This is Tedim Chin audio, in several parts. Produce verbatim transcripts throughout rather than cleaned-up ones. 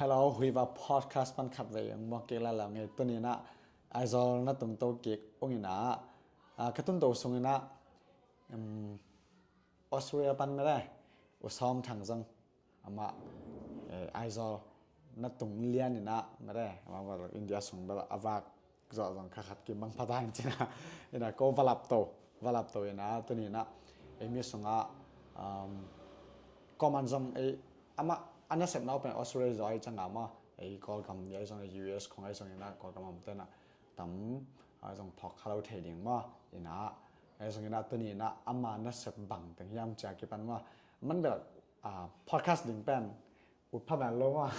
Hello, Huiva podcast pan khat vei ong muak kik lai lo ngei. Tuni in ah Aizawl na tungto kik ung in ah, ah, ka tunto sung in ah, um, Australia pan mede U Sawm Thang zong amah, eh, Aizawl na tung lian in ah mede amah bel India sung bel a vak zawh zong kha khat kim bang pha ta in cin ah, in ah ko va lap to, va lap to in ah tuni in ah ei mi sung ah, um, ko man zong ei amah a nasepna uh pen Australia zaw ai ciang a maw, ei Kawlgam ni ai zong, ei U S khong ai zong in ah Kawlgam a omte in ah tam ai zong phawk kha lo thei ding maw, in ah ai zong in ah tuni in ah ama nasep bang teng hiam ci a kipan maw, man bel, ah, podcast ding pen ut pha man lo maw.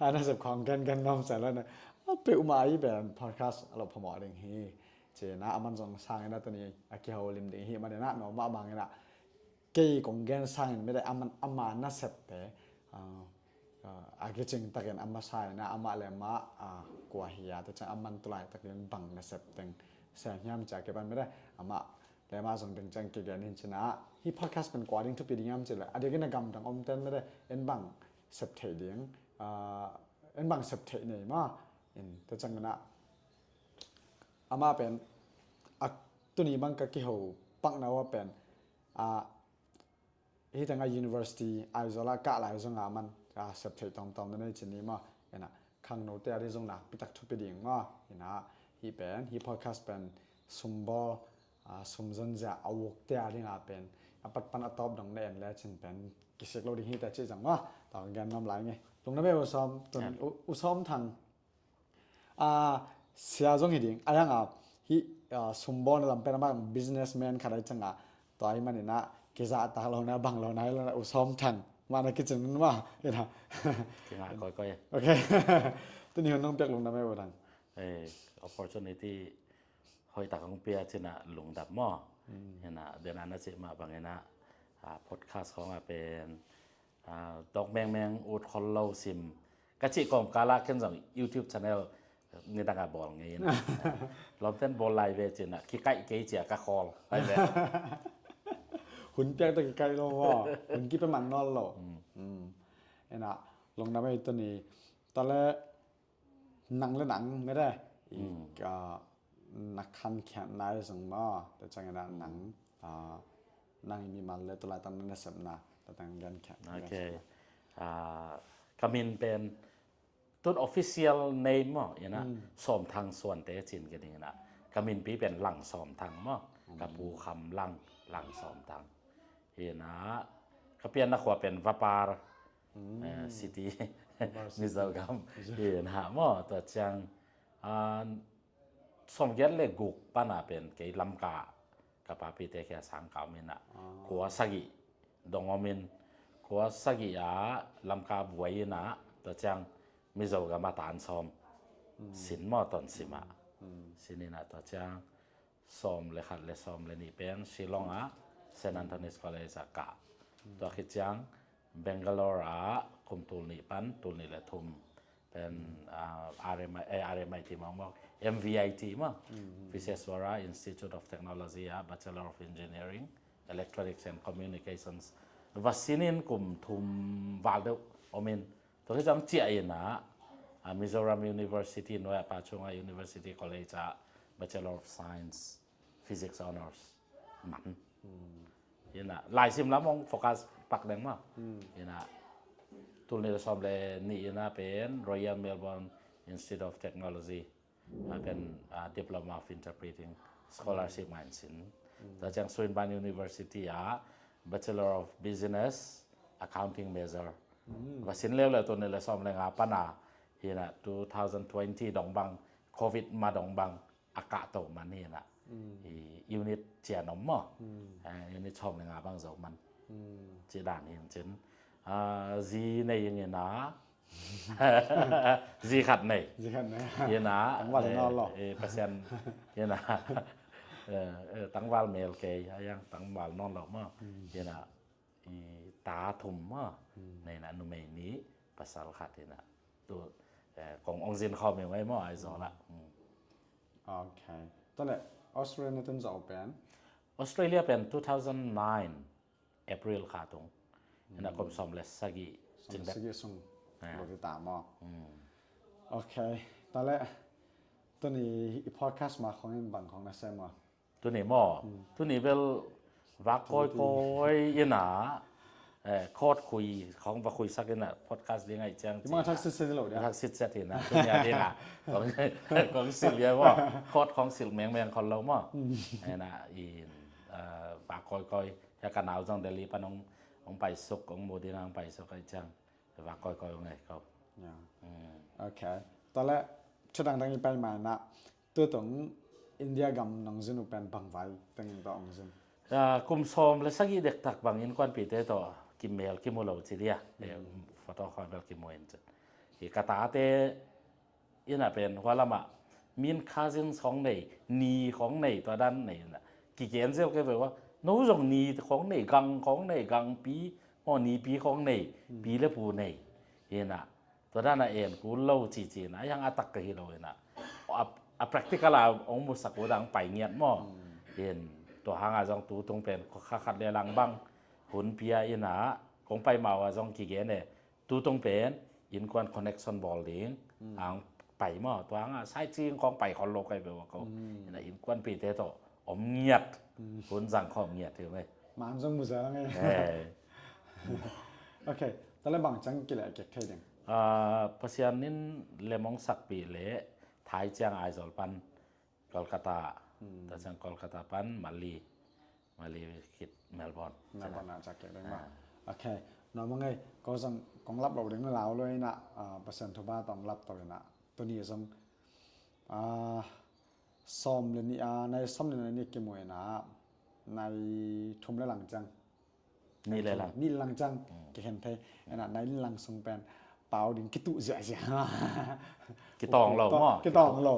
A nasep khawng gen gen nuam sa lo na. A peuhmah ahi pen podcast a lo phamawh ding hi. Ci in ah aman zong sang in ah tuni a kiho lim ding hi. Man in ah no mah bang in ah kei kong gen sangin mede aman ama nasepte, ah, ah, a kicing takin a masa in ah amah le amah, ah, kua hi a, tua ciang aman tu laitakin bang nasep teng sem hiam ci a kipan mede amah le amah zong teng ciang kigen in cin ah, hih podcast pen kua ding thupi ding hiam cih leh a diakin a gamdang omten mede en bang sep theih ding, ah, en bang sep theih nei maw, in tua ciang in ah amah pen a tuni bang ka kiho pakna uh a pen, ah, hih teng a university Aizawl ah kah lai zong a man, ah, sep theih tawmtawm na nei cin ni maw, in ah khangnote a ding zong nakpi tak thupi ding maw, in ah hih pen, hih podcast pen sumbawl, ah, sum zonzia a ukte a ding a pen a pat pan a tawp dong na en le cin pen kisik lo ding hi ta ci zong maw. Tua ka gen nuam lai ngei. Lungdam e U Sawm, tun U, U Sawm Thang. Ah, sia zong hi ding. A yang a, hih, ah, sumbawlna lam pen amah businessman khat ai ciang a, tua ahih man in ah kizahtak lo na, bang lo na, hi lo na, U Sawm Thang mah na kicin maw, in ah. Kingah kawikawi. Ok. Tuni hun nong piak lungdam e U Thang. Eh, opportunity hoih tak hong pia cin ah lungdam maw. In ah, den a na cih mah bang in ah, ah, podcast khawng a pen, ah, tawk mengmeng ut khol lo sim ka cih kawmkal ah ken zong YouTube channel nidang a bawl ngei in ah, lawmten bawl lai ve cin ah kikaih kei ci a ka khawl lai ve. Hun piak tawh kikaih lo maw. Hun kipia man nawn lo. In ah, lungdam e tuni. Tua leh nang le nang mede i, ah, na khankhiatna i zong maw, tua ciang in ah nang, ah, nang i mimal le tu laitak na nasepna, tua tang genkhiat. Ok. Ah, ka min pen tun official name maw, in ah Sawm Thang Suante cin ka ding in ah, ka minpi pen Lang Sawm Thang maw, ka pu kham Lang, Lang Sawm Thang. In ah ka pianna khua pen Vapar, eh, city, Mizoram. In ah maw, tua ciang, ah, sawmgiat le guk pan a pen kei Lamka, ka papite khia sang ka om in ah, kua sagih dong om in, kua sagih ah Lamka buai in ah, tua ciang Mizoram a tan sawm sin maw, Tonsim ah sin in ah, tua ciang sawm le khat le sawm le nih pen Shillong ah Saint Anthony's College ah kah. Tua khit ciang Bangalore ah kum tul nih pan tul nih le thum pen, ah, R M I, eh, R M I T maw, maw, M V I T maw, Visveswara Institute of Technology ah Bachelor of Engineering, Electronics and Communications va sin in kum thum val deuh om in, tua hi zong ciah in ah, ah, Mizoram University, nuai a pa chunga University College ah Bachelor of Science, Physics Honours man. In ah laisim lam hong focus pak deng maw. In ah tul nih le sawm le nih in ah pen Royal Melbourne Institute of Technology a pen, ah, Diploma of Interpreting Scholarship mah in sin. Tua ciang Swinburne University ah Bachelor of Business Accounting major va sin leuleu, tul nih le sawm le nga pan a, hi in ah two thousand twenty dong bang, Covid ma dong bang a kah to man hi in ah, i unit cian om maw, eh, unit sawm le nga bang zo man. Ci dan hi in cin, ah, zi nei ing in ah, zi khat nei. Zi khat nei. Hi in ah, tangval, eh, nawn lo, eh, Pasian, hi in ah, eh, eh, tangval mel kei, a yang tangval nawn lo maw. Hi in ah, i ta thum maw. Nei in ah numei nih, pasal khat hi in ah. Tu, eh, kong ong zin khawm ing ei maw, Aizawl ah. Ok. Tua leh Australia na tun zawh pen? Australia pen two thousand nine April kha tung. Hi in ah kum sawm le sagih, sawm le sagih sung. Lo ti ta maw? Ok. Tale, tuni i podcast ma khong in bang khong na sem maw? Tuni maw? Tuni bel vak kawikawi ina, eh, khawt khui khong va khuisak ina podcast ding ai ciang. Ima thak sit sit lo dia. Thak sit sit ina. Tuni a dinga kong, kong sil ia maw? Khawt khong sil mengmeng khol lo maw? Ina in, eh, vak kawikawi. Ya ka nau zong Delhi pan ong, ong paisuk, ong mu ding ong paisuk ai ciang. Vak kawikawi ong ngai kau. Ok. Tale, thudang dang i pai mai na. Tutung India gam nong zin uh pen bang vai tengin tawh ong zin? Ah, kum sawm le sagih dektak bang innkuanpihte tawh kimel kimu lo ci dia. Photo khawng bel kimu in cun. Hi ka tate ina pen hua lamah min cousins khawng nei, ni khawng nei, tua dan nei ina. Kigen zel kei ve ua, no zong ni khawng nei, gang khawng nei, gangpi maw, nipi khawng nei, pi le pu nei. Ina. Tua dan a en kul lo cici na, a yang a tak ka hi lo ina. A, a practical a ong musak uh dang pai ngiat maw? In, tua hang a zong tutung pen kha khat le lang bang hun pia ina, kong pai mau a zong kigen e, tutung pen innkuan connection bawl ding ang pai maw? Tua hang a sightseeing kong pai khol lo kai beuh a ko. Ina innkuanpihte tawh om ngiat, hun zang khawm ngiat hi mei. Man zong mu zel ang e. Ok. Tale bang ciang kileh kek thei ding? Ah, Pasian in lem ong sakpih le thai ciang Aizawl pan Kolkata. Tua ciang Kolkata pan Mali. Mali khit Melbourne. Melbourne ah ciang kek ding maw? Ok. Nuam ang e, ko zong kong lap lo ding lau lo ina, ah, Pasian thupha tawh ong lap to ina. Tuni zong, ah, sawm le nih, ah, nai sawm le nai nih kimu ina, nai thum le lang ciang. Nih le lang. Nih le lang ciang, kikhen thei. Ina, nai nih le lang sung pen pau ding kituh ziahziah. Kitawng lo maw? Kitawng lo.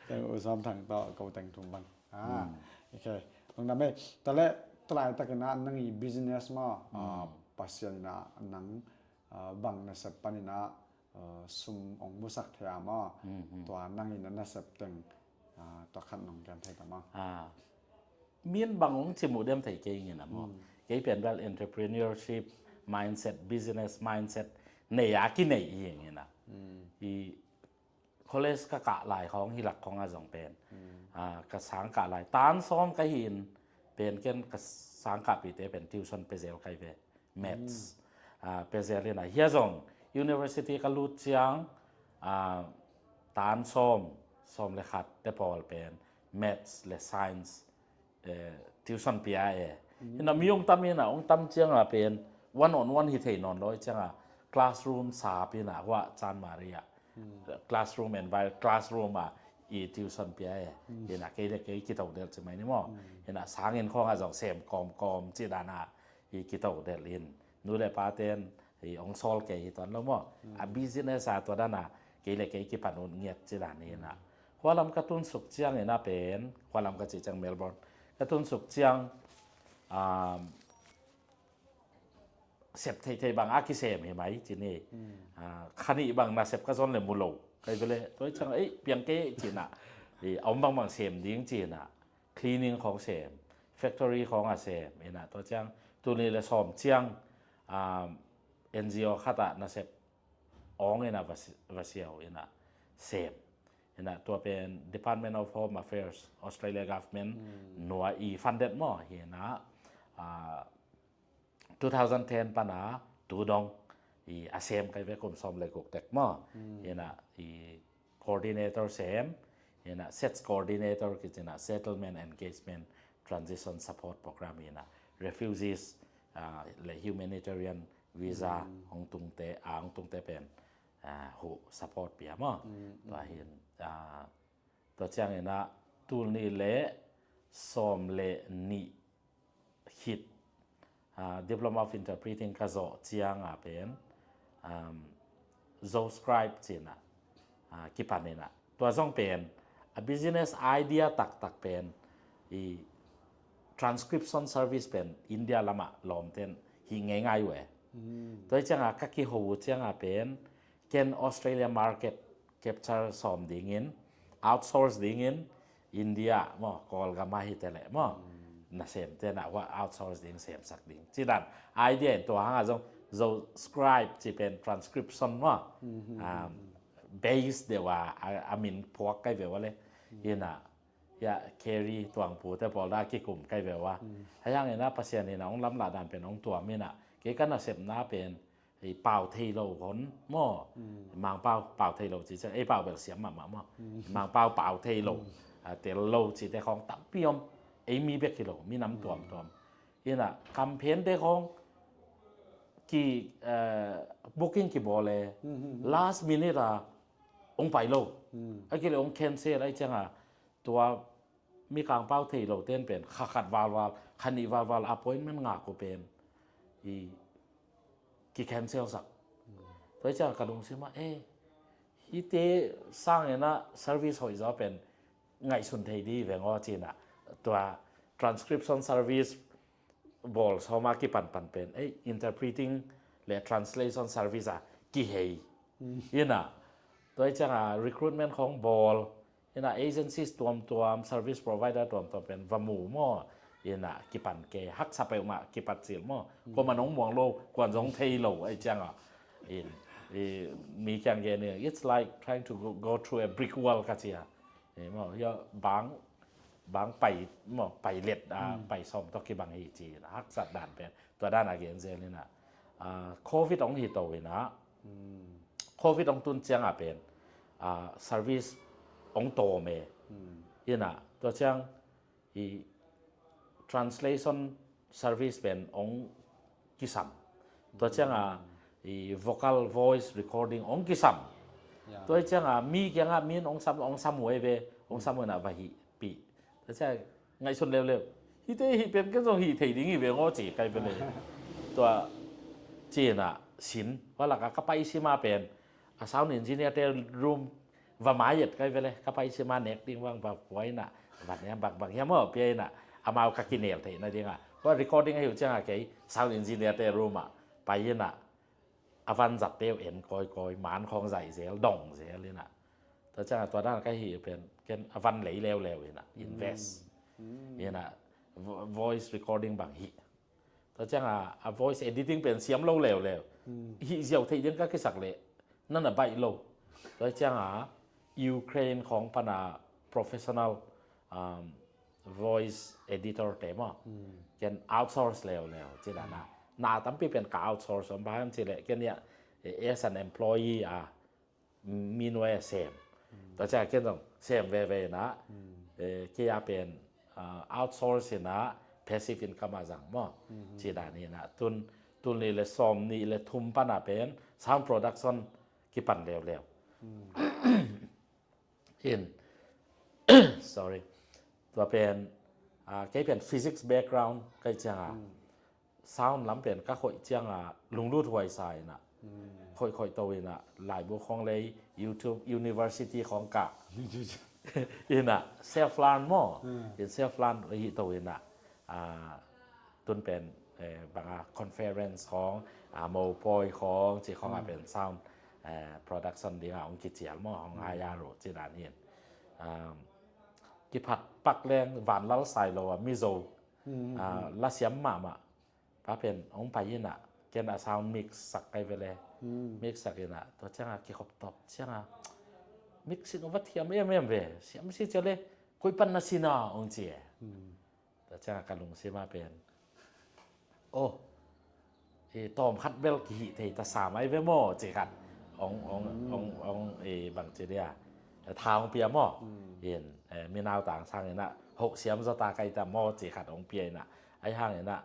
Teng U Sawm Thang tawh ko teng thum bang. Ah, ok. Lungdam e. Tale, tulai takin a nang i business maw? Ah, Pasian ina nang, ah, bang nasep pan ina, ah, sum ong musak thei a maw? Tua nang ina nasep teng, ah, tua khat nong gen thei ta maw? Ah. Min bang ong ci mu dem thei kei ngin a maw? Kei pen bel entrepreneurship mindset, business mindset nei a kinei hi ngin a. I college ka kah lai khawng hi lak khawng a zong pen. Ah, ka sang kah lai. Tan sawm ka hi in pen ken ka sang kahpihte pen tuition pe zel kai ve. Maths. Ah, pe zel in a. Hia zong university ka lut ciang, ah, tan sawm, sawm le khat te pawl pen. Maths le science, eh, tuition pia e. Ina mi ong tam ina, ong tam ciang a pen. One on one hi thei nawn lo ciang a. Classroom sap ina, hua Chan Maria. Classroom envir-, classroom a i tuition pia e. Ina kei le kei kito del ci mai ni maw. Ina sangin khawng a zong sem kawmkawm ci dan a i kito del in. Nu le pa ten i ong sawl kei hi tuan lo maw. A business a tua dan a kei le kei kipan un ngiat ci dan ina. Hua lam ka tun suk ciang ina pen, hua lam ka ci ciang Melbourne. Ka tun suk ciang, um, sep theithei bang a kisem hi mai ci ni. Ah, khanih bang nasep ka zon le mu lo. Kai vele, tua ciang, ei, piang kei ci na. I, a om bangbang sem ding ci na. Cleaning khawng sem, factory khawng a sem. Ina, tua ciang, tuni le sawm ciang, ah, N G O khat a nasep ong ina va si-, va siau ina sem. Ina tua pen Department of Home Affairs, Australia government, nua i funded maw, ina, ah, two thousand ten pana tu dong i a sem kai ve kum sawm le guk tek maw. Ina i coordinator sem, ina SETS coordinator kici na Settlement Engagement Transition Support Program ina refugees, ah, le humanitarian visa hong tungte, ah, hong tungte pen, ah, hu support pia maw. Tua hin, ah, tua ciang ina tul nih le sawm le nih khit, ah, Diploma of Interpreting ka zawh ciang a pen, um, Zo Scribe ci na, ah, kipan ina. Tua zong pen, a business idea taktak pen, i transcription service pen India lama lawmten hi ngeingai uh e. Tua hi ciang a ka kiho uh ciang a pen, ken Australia market capture sawm dingin, outsource dingin, India maw, Kawlgam a hi te leh maw. Nasemte na hua outsource ding, semsak ding. Ci dan, idea in tua hang a zong Zo scribe ci pen transcription maw, um, base deuh a, a, a min phuak kai ve ua le. Ina, ya, Carrie Tuang Pu te pawl da kikum kai ve ua. Hei hang ina Pasian ina ong lamlah dan pen ong tuam ina, kei ka nasepna pen ei pau thei lo hon maw. Mangpau pau thei lo ci ciang ei pau bel siam mahmah maw. Mangpau pau thei lo, a, tel lo ci te khong tampi om. Ei mi bek hi lo, mi nam tuamtuam. Ina campaign te khong ki, eh, booking kibawl e, last minute a ong pai lo. A ki le ong cancel ai ciang a, tua mi kangpau thei lo ten pen kha khat valval, kha nih valval appointment ngak uh pen i ki cancel sak. Tua ciang ka lungsim ah, eh, hite sang ina service hoih zaw pen ngaihsun thei di veng aw cina. Tua transcription service bawl sawma kipanpan pen, eh, interpreting le translation service a kihei. Ina, tua ciang a recruitment khong bawl, ina agencies tuamtuam, service provider tuamtuam pen va mu maw. Ina kipan ke, haksa peuhmah kipat cil maw. Kua man ong muang lo, kuan zong thei lo, ai ciang a. In, i, mi kiang gen ni, it's like trying to go, go through a brick wall ka cia. Maw, ya bang, bang pai, maw, pai let, a, pai sawm tawh kibang hi ci, haksat dan pen. Tua dan a gen zel ina. A, covid ong hi to ina. Covid ong tun ciang a pen, a, service ong tawm e. Ina, tua ciang i translation service pen ong kisam. Tua ciang a i vocal voice recording ong kisam. Tua ciang a mi kiang a min ong sam, ong sam uh e ve, ong sam uh na va hih pi. Tua ciang ngaihsun leuleu. Hite hih pen ken zong hih thei ding hi ve ngaw ci kai pen le. Tua cina sin, hua lak a ka pai sima pen a sound engineer te room va mai et kai vele, ka pai sima nek ding vang va puai na, va nia bak bak hiam aw pia ina, amau ka kinel theihna ding a. Kua recording a hiu ciang a kei sound engineer te room a pai ina, a van zat teu en kawikawi, man khawng zaih zel, dong zel ina. Tua ciang a tua dan ka hi pen, ken a van lei leuleu ina, invest. Ina, voice recording bang hi. Tua ciang a, a voice editing pen siam lo leuleu. Hih ziau theih ding ka kisak leh, nan a baih lo. Tua ciang a, Ukraine khawng pan a professional, um, voice editor te maw. Ken outsource leuleu, ci dan a. Na tampi pen ka outsource om, bang hiam ci leh, ken ia, eh, as an employee a, mi nuai a sem. Tua ciang ken zong sem veve ina, eh, kei a pen, ah, outsource ina passive income a zang maw. Ci dan ina, tun, tun ni le sawm ni le thum pan a pen sound production kipan leuleu. In, sorry. Tua pen, ah, kei pen physics background kai ciang a. Sound lam pen ka khoih ciang a lunglut huai sa ina. Khoih khoih to ina, laibu khong lei, YouTube University khong ka. Ina, self learn maw. In self learn hi to ina. Ah, tun pen, eh, bang a conference khong, ah, mopoi khong, ci khong a pen sound, eh, production ding a ong kicial maw, ong haya ro, ci dan hin. Um, kiphat pak leng vanlal sai lo a Mizo, ah, lasiam mahmah. Pa pen ong pai ina, ken a sound mix sak kai vele. Mix sak ina, tua ciang a kikhop top ciang a, mixing ova thiam em em ve, siam si cia le, koi pan na sina ong ci e. Tua ciang a ka lungsim a pen, oh, i tawm khat bel kihih thei ta sa mai ve maw, ci khat. Ong, ong, ong, ong, i bang ci dia, tha ong pia maw. In, eh, minau tang sang ina, hoh siam zaw ta kai ta maw, ci khat ong pia ina. Ai hang ina,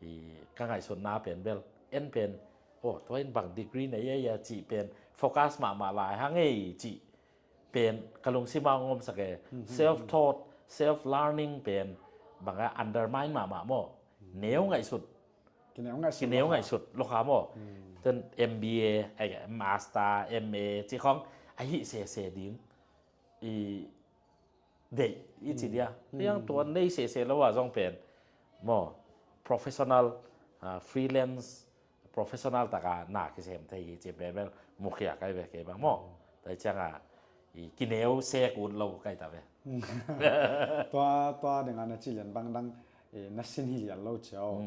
i ka ngaihsutna pen bel, en pen, oh, tua in bang degree nei ei a cih pen focus mahmah lai hang ei cih pen ka lungsim a ong omsak e. Self taught, self learning pen bang a undermine mahmah maw. Neu ngaihsut, kineu ngaihsut, kineu ngaihsut lo kha maw. Ten M B A, eh, master, M A ci khong a hih sese ding i deih i ci dia. Hiang tua nei sese lo a zong pen maw, professional, ah, freelance, professional taka na kisem thei hi ci pen bel mukhia kai ve kei bang maw. Tua ciang a i kineu sek ut lo kai ta ve. Tua, tua ding a na ci lian bang dang, eh, na sin hi lian lo cio.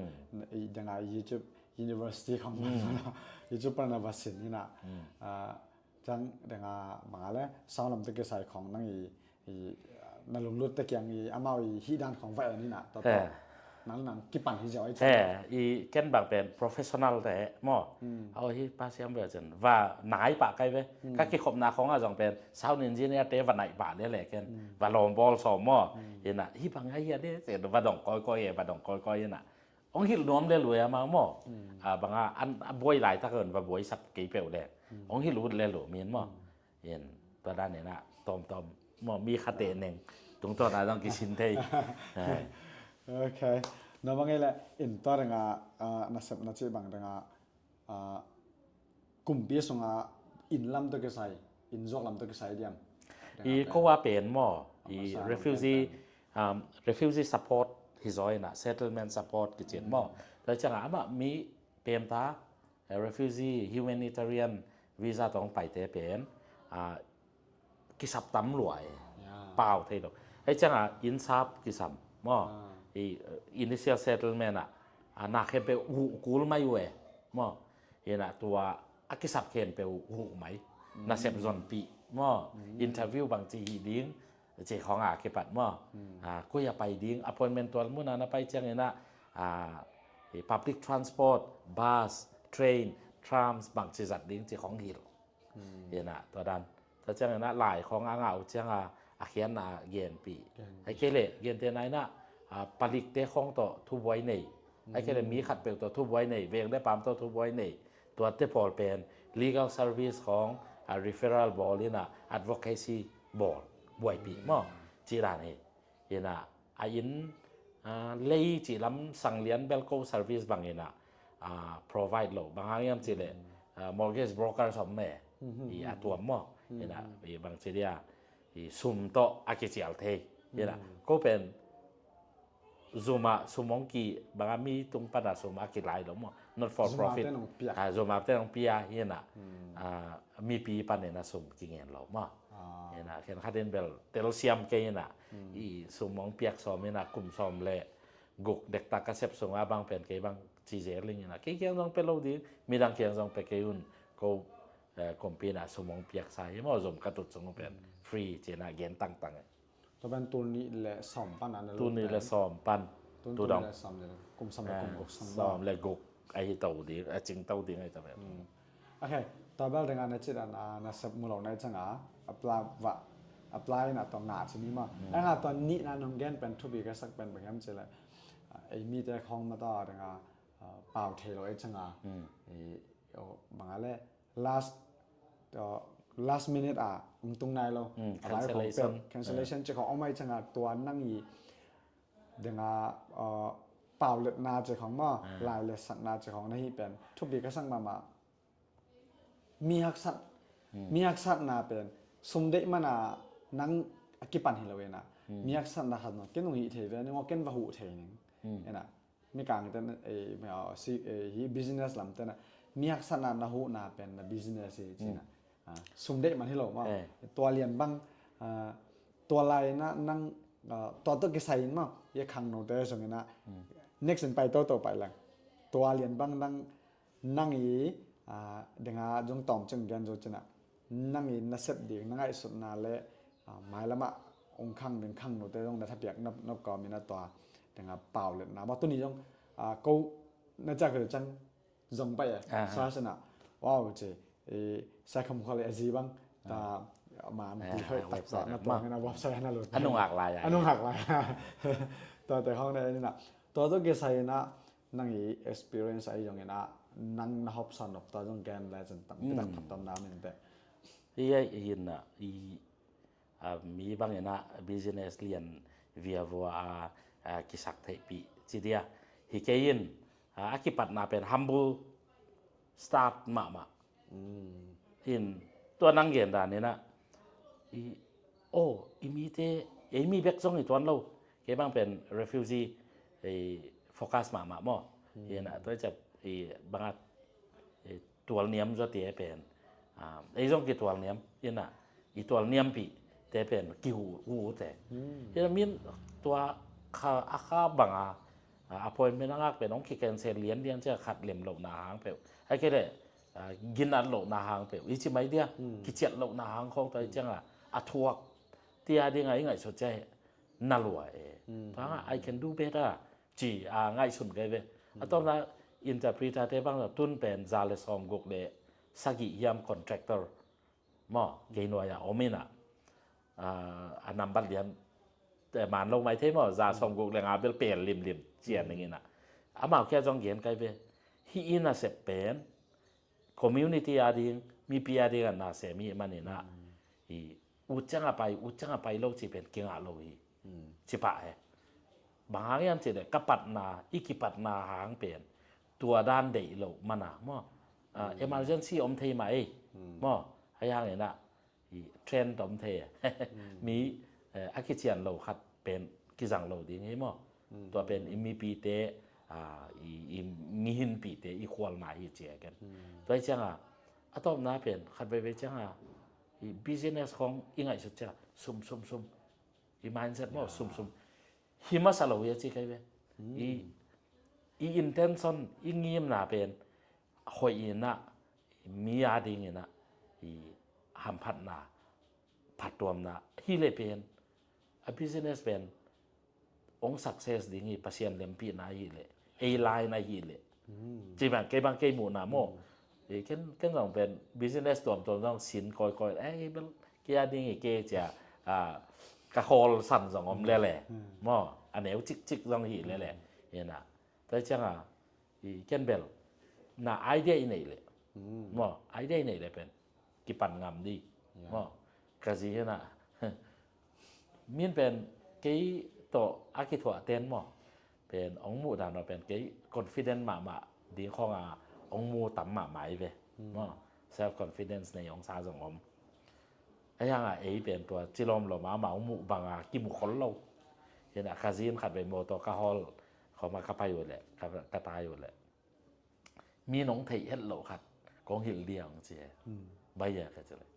I ding a YouTube, university khong man lo. I cu pan a va sin hi na. Ciang deng a bang a le sau lam te kisai khong nang i, i na lunglut te kiang i amau i hi dan khong va en hi na. To to. Nang nang kipan hi ziau ai ciang. I ken bang pen professional te maw. Au hi pa siam ve cen va nai pa kai ve. Ka kikhopna khong a zong pen sound engineer te va nai pa le le ken va lawm bawl sawm maw. Hi na hi bang ai a de cen va dong koi koi e va dong koi koi hi na. Ong hilh nuam le lu e amau maw. A bang a an a buai lai tak a un va buai sap kei peuh le ong hilh ut le lu min maw. In tua dan in a tawmtawm maw mi kha teh neng tungtawn a dang kisin thei. Ok. Na bang ei le in tua dang a nasep na cih bang dang a kumpi sung a inn lam tawh kisai, inn zuak lam tawh kisai diam? I ko a pen maw i refugee, refugee support hi zaw in a settlement support kicin maw. Tua ciang a amah mi pem ta refugee humanitarian visa tawng paite pen kisap tam lua e. Pau thei lo. Hei ciang a inn sap kisam maw. I initial settlement a na khempeuh huh kul mai uh e maw. Hi na tua a kisap khempeuh huh mai. Nasep zonpih maw. Interview bang ci hi ding ci khong a kipat maw. Koi a pai ding appointment tual mun a na pai ciang in a public transport, bus, train, trams bang ci zat ding ci khong hilh. Hi na tua dan tua ciang in a lai khong a ngah uh ciang a a khian a genpih. Ai kei le gente na in a palikte khong tawh thubuai nei. Ai kei le mi khatpeuh tawh thubuai nei, veng le pam tawh thubuai nei. Tuate pawl pen legal service khong a referral bawl in a advocacy bawl buaipih maw. Ci dan hi. Hi na a inn lei cih lam sang lian belko service bang in a provide lo bang hang hiam cih le mortgage broker som me. I a tuam maw. Hi na i bang ci dia i sum tawh a kicial thei. Hi na ko pen zum a sum hong ki bang a mi tung pan a sum a kilai lo maw. Not for profit. Zum a te nong pia hi na mipi pan in a sum kingen lo maw. Hi na khen khat in bel telsiam kei hi na i sum hong piak sawm hi na kum sawm le guk dektak ka sep sung a bang pen kei bang ci zel ling hi na kei kiang zong pe lo ding midang kiang zong pe kei un ko kumpi na sum hong piak sa hi maw zum ka tut sung pen free ci na gen tangtang. Tua pen tul nih le sawm pan a na lut pen tul nih le sawm pan. Tul nih le sawm le kum sawm le kum guk sawm le guk a hi to ding a cing to ding a hi to pen. Ok. Tua bel ding a na cit an a na sep mu lo na i cang a apply va apply na tua ngah ci ni ma. A ngah tua nih na nong gen pen thupi ka sak pen bang hiam ci le ei mi te khong ma tua ding a pau thei lo i cang a bang a le last last minute a ung tung nai lo. Cancellation ci khong om ai cang a tua nang i ding a pau letna ci khong ma lai letsakna ci khong na hi pen thupi ka sang mama. Mi haksat mi haksatna pen sum deih mana nang a kipan hi lo ina mi haksatna khat no ken ung hi thei ve ning aw ken va huh thei ning ina. Mikang ten hi business lam tena mi haksatna na huhna pen na business hi cina. Sum deih man hi lo ma tua lian bang tua lai na nang tua to kisai in ma ya khang no te sung ina next in pai to to pai lang tua lian bang nang nang i denga zong tawm cing gen zo cina nang i na sep ding na ngaihsutna le mailamah ung khang ding khang nute zong na thapiak nop kawm ina tua denga pau letna ma tuni zong ko na cak cang zong pai e sa sina wow ci sai kham khol e zi bang ta ma ti hoi tak sa na tua na website na lut anung ak lai anung ak lai tua te khong na ina tua to kisai ina nang i experience ai zong ina nang na hop sa nop ta zong gen le cun tam pitak tam tam na min te. Hi ai hi na i mi bang ina business lian via vua a kisak theih pi ci dia hi kei in a kipatna pen humble start mahmah. In tua nang gen dan ina i aw i mite ei mi bek zong i tuan lo kei bang pen refugee ei focus mahmah maw. Ina tua i cap i banga tual niam zaw ti e pen ei zong ki tual niam ina i tual niam pi te pen ki hu hu te ina min tua kha a kha banga a, appointment a ngak pen hong ki-cancel lianlian ciang khat lem lohna hang peuh, a kei leh, a, ginat lohna hang peuh i ci mai dia, kiciat lohna hang khawng tua i cianga a thuak tia dinga i ngaihsut ciah na lua e. Tua hanga I can do better ci a ngaihsun kai ve. A tawpna interpreter te bang tun pen za le sawmguk le sagih hiam contractor maw, kei nuai-ah om inah, a, a nambat lian, eh, man lo mai thei maw, za sawmguk le nga bel pel limlim cian ning inah. Amau kia zong gen kai ve. Hih i nasep pen community a ding, mipi a ding a nasem i hih maninah, i ut ciang a pai, ut ciang a pai lo ci pen kingah lo hi. Ci pah he. Bang hang hiam cih leh ka patna, i kipatna hang pen tua dan deih loh mana maw, a, emergency om thei mah ei maw, hei hang inah i trend om thei. Mi, eh, a kician lo khat pen kizang lo ding hi maw. Tua pen i mipite, a, i, i mihinpite i khualna hi ci a ken. Tua hi cianga a tawpna pen khat veivei cianga i business khawng i ngaihsut cianga sum sum sum, i mindset maw, sum sum hi masa lo hi a ci kai ve. I, i intention, i ngimna pen hoih inah mi a dinginah i hamphatna, phattuamna hi le pen a business pen hong success ding hi, Pasian lempihna hi le, ei lai na hi le. Ci bang kei, bang kei muhna maw. Ken, ken zong pen business tuamtuam zong sin kawikawi, eh, bel kei a ding hi kei cia, a, ka khawl san zong om lele maw, a neu cikcik zong hi lele. Ina tua cianga i ken bel na idea i neih leh maw, idea i neih leh pen kipan ngam di maw. Ka zi hinah min pen kei tawh a kithuah ten maw, pen hong muh dan maw pen kei confident mahmah ding khawnga hong mu tam mahmah i ve maw. Self confidence nei hong sa zong om. A hianga ei pen tua cilawmlawm a amau muh banga kimu khol lo. Hinah ka zin khat vei mawtaw ka hawl khawma ka pai uh leh ka, ka tai uh leh mi nong theih het loh khat kong hilh dia hong ci he. Bai a ka ci leh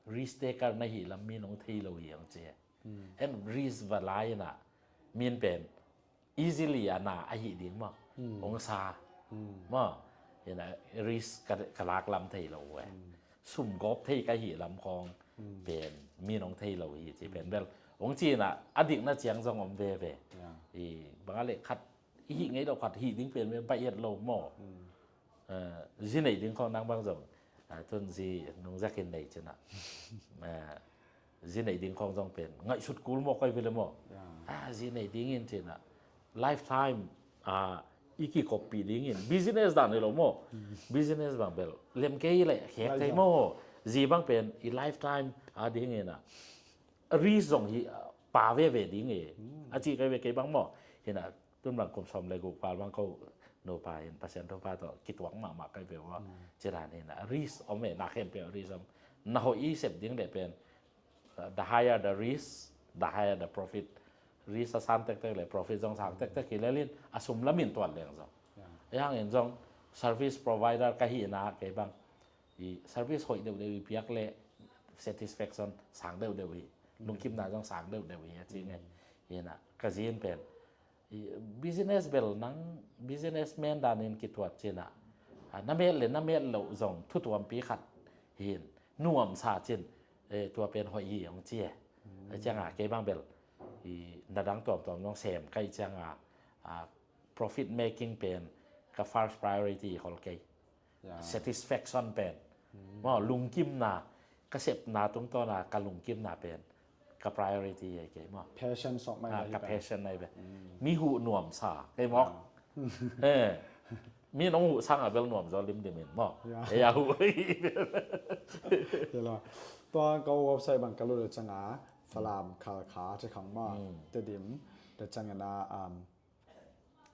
risk taker na hih lam mi nong thei lo hi hong ci he. Hen risk va lai inah min pen easily a na ahi ding maw. Hong sa maw. Ina risk ka, ka lak lam thei lo uh e. Sum gawp thei ka hih lam khawng pen mi nong thei lo hi ci pen bel hong ci inah a dikna ciang zong om veve. I banga le khat i hih ngei lo khat hih ding pen bai et lo maw. Zi neih ding khawng nang bang zong tun zi nungzakin nei cinah zi neih ding khawng zong pen ngaihsut kul maw koi vele maw. Zi neih dingin cinah lifetime i kikoppih dingin business dan hi lo maw. Business bang bel lem kei le khek kei maw. Zi bang pen i lifetime a dinginah risk zong hi pa veve ding e. A ci kei ve kei bang maw. Hinah tun bang kum sawm le guk val bang ko nupa hin Pasian thupha tawh kituak mahmah kai ve ua. Cidan hinah risk om e, na khempeuh risk om. Na hoih i sep ding le pen the higher the risk, the higher the profit. Risk a san tektek le profit zong sang tektek hi lelin a sum lamin tuat leng zong. Ei hangin zong service provider ka hihna kei bang i service hoih deuhdeuh i piak le satisfaction sang deuhdeuh hi, lungkimna zong sang deuhdeuh hi a ci ngei. Hinah ka zin pen business bel nang businessman danin kithuat cinah na met le na met loh zong thutuampi khat hin nuamsa cin tua pen hoih hi hong ci e. A cianga kei bang bel na dang tuamtuam nong sem kai cianga profit making pen ka first priority hol kei. Satisfaction pen maw, lungkimna, ka sepna tungtawna ka lungkimna pen ka priority hi kei maw. Passion sok mai ka passion nai ve. Mi huh nuamsa kei maw. Mi nong huh sanga bel nuam zaw limlim in maw. Ei a huh. Tua ka website bang ka lut le canga Falam, Khalkha ci khang maw, Tedim le cangina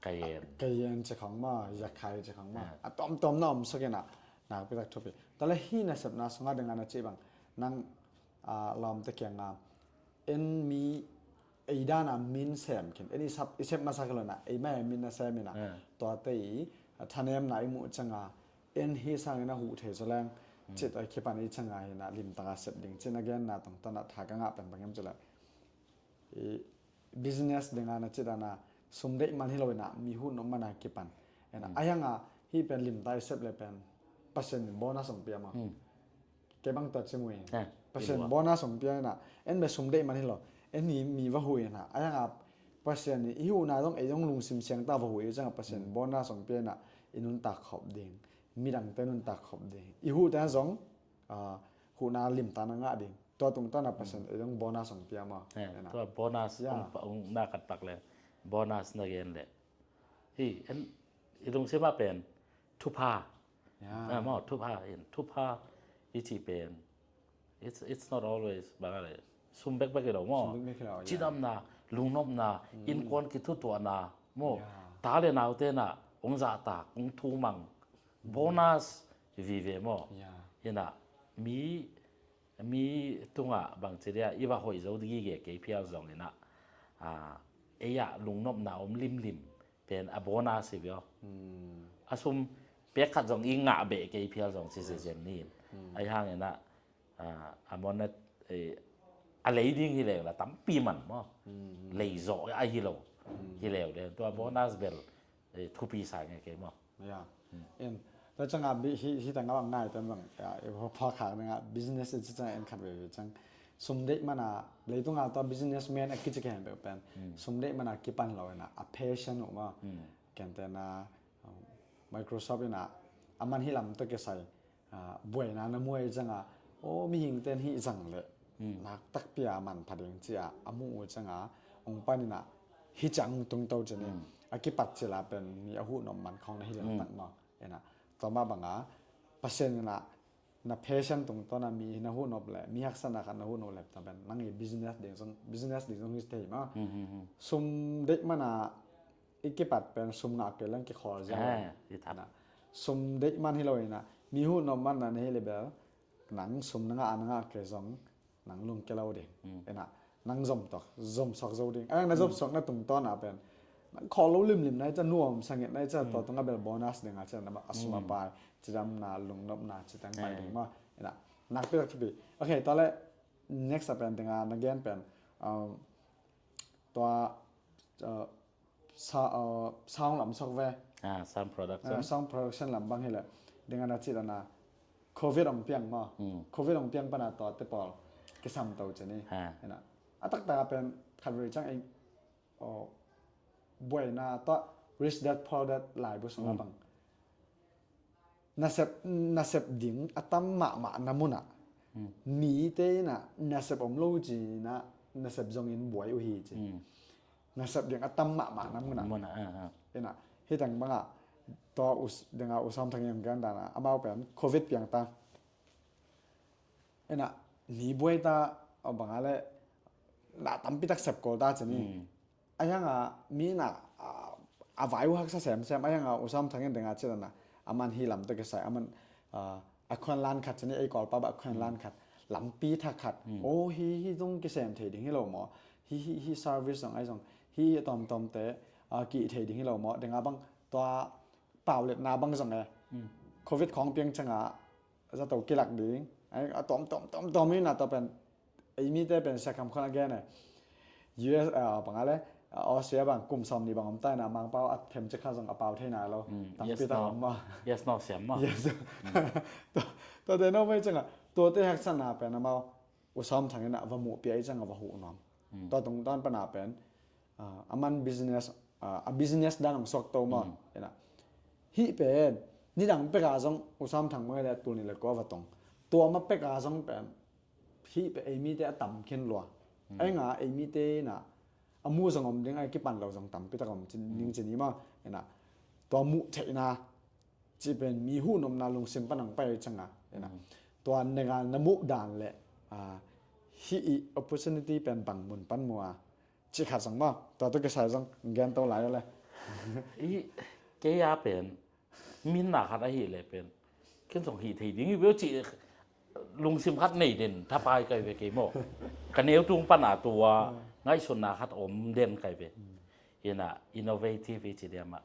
Kayen, Kayen ci khang maw, Yakhai ci khang maw, a tomtom na om sakin ah nakpi tak thupi. Tale hi nasepna sunga dinga na ci bang nang lawmte kianga en mi ei dana min sem khin, en i sep masa khin lo na ei mai min na sem ina, tuate i thanemna i muh canga en hi sangin a huh thei so leng cit a kipan i canga hina limtaka sep ding cin a genna tongtana tha ka ngah pen bangem cila business dinga na citana Sum deih man hi lo inah, mi huh nop mana kipan. Inah, a hianga, hih pen limta i sep le pen Pasian in bonus hong pia maw. Kei bang tua ci mu in. Pasian bonus hong pia inah, en be sum deih man hi lo. En hi mi va huh inah, a hianga Pasian in i huhna dong ei dong lungsim siangta va huh i cianga Pasian bonus hong pia inah, i nuntak khop ding, midangte nuntak khop ding, i huhte zong huhna limta na ngah ding. Tua tungtawna Pasian ei dong bonus hong pia maw. Tua bonus hong na khat pak le bonus na gen le hi en, i lungsim ah pen thupha. Maw, thupha in, thupha i ci pen, it's, it's not always bang a le sum bekbek hi lo maw. Cidamna, lungnopna, innkuan kithutuahna maw, ta le naute na hong zahtak, hong thumang, bonus vive maw. Inah mi mi tungah bangci dia i va hoih zo gige kei phial zong inah, ei ah lungnopna om limlim pen a bonus hi vio. A sum pek khat zong i ngah beh kei phial zong ci zezen ni in. Ai hang inah a monet a lei ding hi leu la tampi man maw. Lei zawh a hi lo hi leu le tua bonus bel thupi sa nge kei maw. Ya. En tua canga hi hi tanga bang ngai tan bang ya, i pha khak nanga business i ci canga en khat veve cang. Sum deih mana leitunga tua businessman a kici kei hempeuh pen sum deih mana kipan lo ina a passion uh maw. Kentena Microsoft ina a man hi lam tawh kisai buaina na muai canga, aw mihingte in hih zang leh nak takpi a manpha ding ci-a a muh uh canga hong pan ina hih ciang hong tungto cin hi. A kipat cila pen mi a huh nop man khawng na hi lel tak maw. Ina tua mah banga Pasian ina na passion tungtawna mi na huh nop leh mi haksatna khat na huh nop leh tua pen nang i business ding zong, business ding zong hi thei maw. Sum deih mana i kipat pen sum ngah kei leng kikhawl ziau. Sum deih man hi lo ina mi huh nop man na na hi le bel nang sum na ngah a na ngah kei zong nang lungkia lo ding. Ina nang zom tok, zom sok zo ding. Ayang na zom sok na tungtawn a pen nang khawl lo limlim na i ca nuam sangit na i ca tua tunga bel bonus ding a ca na a sum a pai cidamna lungnopna citang pai ding maw. Ina nakpi tak thupi. Ok, tua le next a pen dinga na gen pen tua sound lam sok ve. Sound production lam bang hi le dinga na cih dana covid ong piang maw. Covid ong piang pana tua te pawl kisam to cini. Ina a taktak a pen khat vei cang ei buaina tua rich dad poor dad laibu sung a bang nasep, nasep ding a tam mahmah na munah mite ina nasep om lo cina nasep zongin buai uh hi ci. Nasep ding a tam mahmah na munah ina hitang banga tua dinga usam thangin gan dana amau pen covid piang ta ina ni buai ta banga le na tampi tak sep kol ta cini. Ayanga mi na a vai uh haksa semsem ayanga usam thangin dinga cih dana aman hi lam tawh kisai aman a khuan lan khat cini ei kawlpa bah a khuan lan khat lampi thak khat. Aw hi hi zong kisem thei ding hi lo maw. Hi hi hi service zong ai zong hi hi tawmtawmte ki thei ding hi lo maw dinga bang tua pauletna bang zong e covid khawng piang canga zato kilak ding a tawmtawm tawmtawm ina tua pen ei mite pen siakham khon a gen e. U S a banga le Australia bang kum sawm ni bang om ta ina mangpau a themcik kha zong a pau thei nai lo. Tampi tak om maw. Yes no siam maw. Yes. Tua te no mai canga tua te haksatna pen amau usam thangin a va muh pia i canga va huh nuam. Tua tungtawn pana pen a man business a business dan hong suak to maw. Ina hih pen nidang peka zong usam thang bang le tul ni le kua va tong tua ma peka zong pen hih pen ei mite a tam khin lua. Ai nga ei mite ina a mu zong om ding ai kipan lo zong tampi tak om ding cini maw. Ina tua muh theihna cih pen mi huh nopna lungsim pan ang pai canga ina tua nenga na muh dan le hih i opportunity pen bang mun pan mua cih khat zong maw. Tua tu kisai zong gen to lai le i kei a pen minna khat ahi le pen ken zong hih thei ding i veu cih lungsim khat nei den thapai kai ve kei maw. Ka neu tung pana tua ngaihsutna khat om den kai ve. Ina innovative i ci diam ah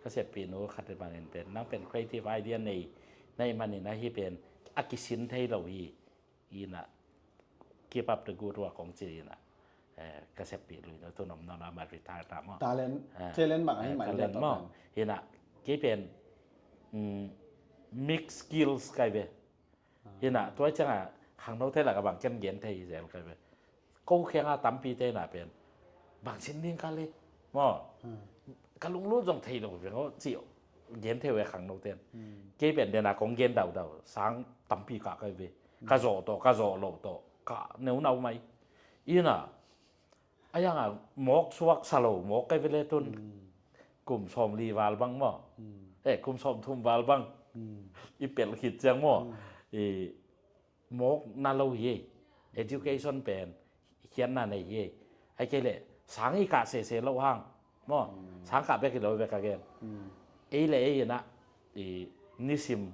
ka siapi nu khat i bangin pen nang pen creative idea nei na i manin ahi pen a kisin thei lo hi. Ina keep up the good work kong ci ina eh, ka seppih lui no tu nom no na ma retire ta maw. Talent, eh, talent bang ahi eh, mai talent maw. Hinah kei pen mm, mixed skills kai ve. Hinah tua ciangah khangno thei lak a bang ken gen thei zel kai ve. Ko khianga tampi te na pen bang sin ding ka le maw. Ka lunglut zong thei lo ve ngo ci gen thei ve khangno ten. Kei pen dena kong gen daudau sang tampi ka kai ve. Ka zawh tawh ka zawh lo tawh ka neunau mai. Inah a yanga mawk suak sa lo mawk kai ve le tun. Kum sawm li val bang maw. Eh, kum sawm thum val bang. I pel khit ciang maw. I mawk na lo hi. Education pen khiatna nei hi. Ai kei le sang i kah sese lo hang maw. Sang kah bek i lo bek a gen. Ei le ei inah i nisim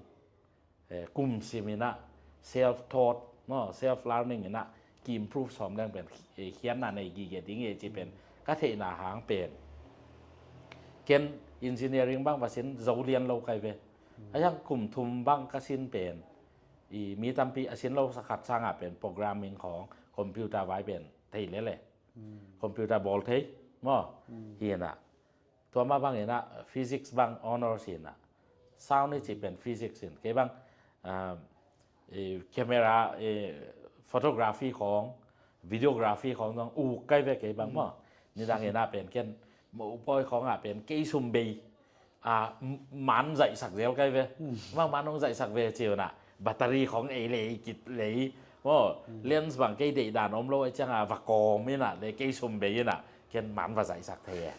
eh, kum sim inah self taught maw, self learning inah ki improve sawm leng pen eh, khiatna nei gige ding e ci pen ka theihna hang pen ken engineering bang va sin zo lian lo kai ve. A yang kum thum bang ka sin pen i mi tampi a sin lo sa khat sanga pen programming khong computer vai pen thei lele. Computer bawl thei maw. Hinah tua mah bang inah physics bang honours inah sound i ci pen physics in kei bang ah, eh, camera eh, photography khong videography khong dong uk kai ve kei bang maw. Nidang inah pen ken mopawi khongah pen kei sum bei a man zaihsak zel kai ve. Mah man hong zaihsak ve ciu na battery khong ei lei kit lei maw. Lens bang kei deih dan om lo a cianga va kawm inah le kei sum bei inah ken man va zaihsak thei e.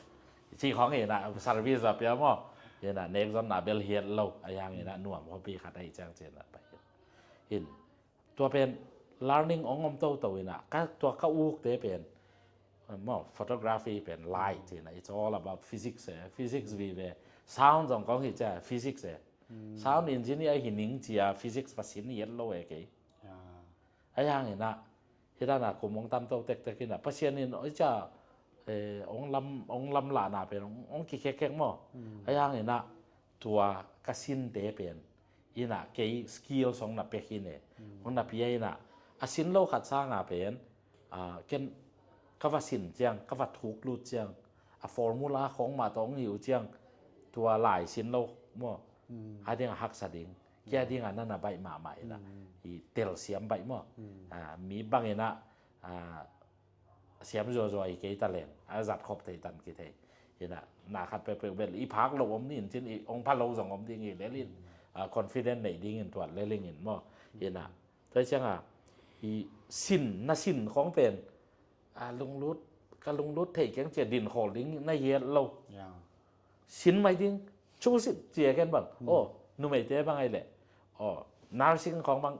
Ci khong inah service va pia maw. Inah nek zon na bel hiat lo a yang inah nuam hobby khat ahi ciang ci inah pai. In tua pen learning ong om toto inah ka tua ka ukte pen maw photography pen light inah it's all about physics e. Physics vive sound zong kong hi cia physics e. Sound engineer hi ning cia physics va sin hiat lo e kei. A yang inah hidana kum ong tamto tektek inah Pasian in oi cia eh, ong lam ong lam lahna pen ong, ong kikhekhek maw. A yang inah tua ka sinte pen inah kei skills hong na pia khin e. Hong na pia inah a sin lo khat sanga pen ah, ken ka va sin ciang ka va thuk lut ciang a formula khong mah tawh hong hi uh ciang tua lai sin lo maw. A ding a haksa ding kia ding a nana baih mahmah inah i telsiam baih maw. Ah, mi bang inah ah, siam zuazua hi kei ta leng a zat khop thei tan kithei. Hinah na khat pekpek bel i phak lo om ni in cin i ong pha lo zong om ding i lel in ah, confident neih dingin tuat lel in maw. Hinah tua cianga i sin na sin khong pen ah, lunglut ka lunglut thei keng cia din khawl ding na hiat lo. Sin mai ding chu sit cia ken bang aw numeite bang ai leh aw nursing khong bang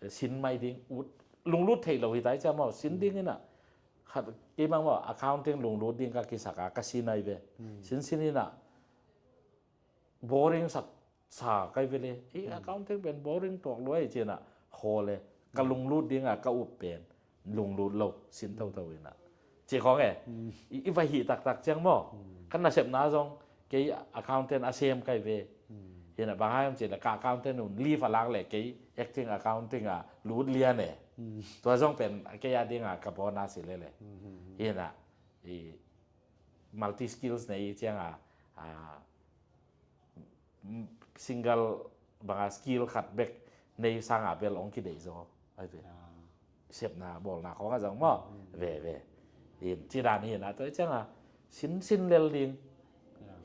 sin mai ding ut lunglut thei lo hi tai cia maw sin ding inah khat kei bang maw accounting lunglut ding ka kisak a ka sin ai ve. Sin sin inah boring sak sa kai ve le i accounting pen boring tuak luai cinah khaw le ka lunglut ding a ka up pen lunglut lo sin toto inah ci khong e. I va hih taktak ciang maw ka nasepna zong kei accountant a sem kai ve. Hinah bang hai om cih le ka accountant un leave a lak le kei acting accounting a lut lian e. Tua zong pen kei a dinga ka bonus hi lele. Hinah i multi skills nei cianga a single banga skill khat bek nei sanga bel ong kideih zo ai ve. Sepna bawlna khong a zong maw ve ve in ci dan hi na tua cianga sin sin lel ding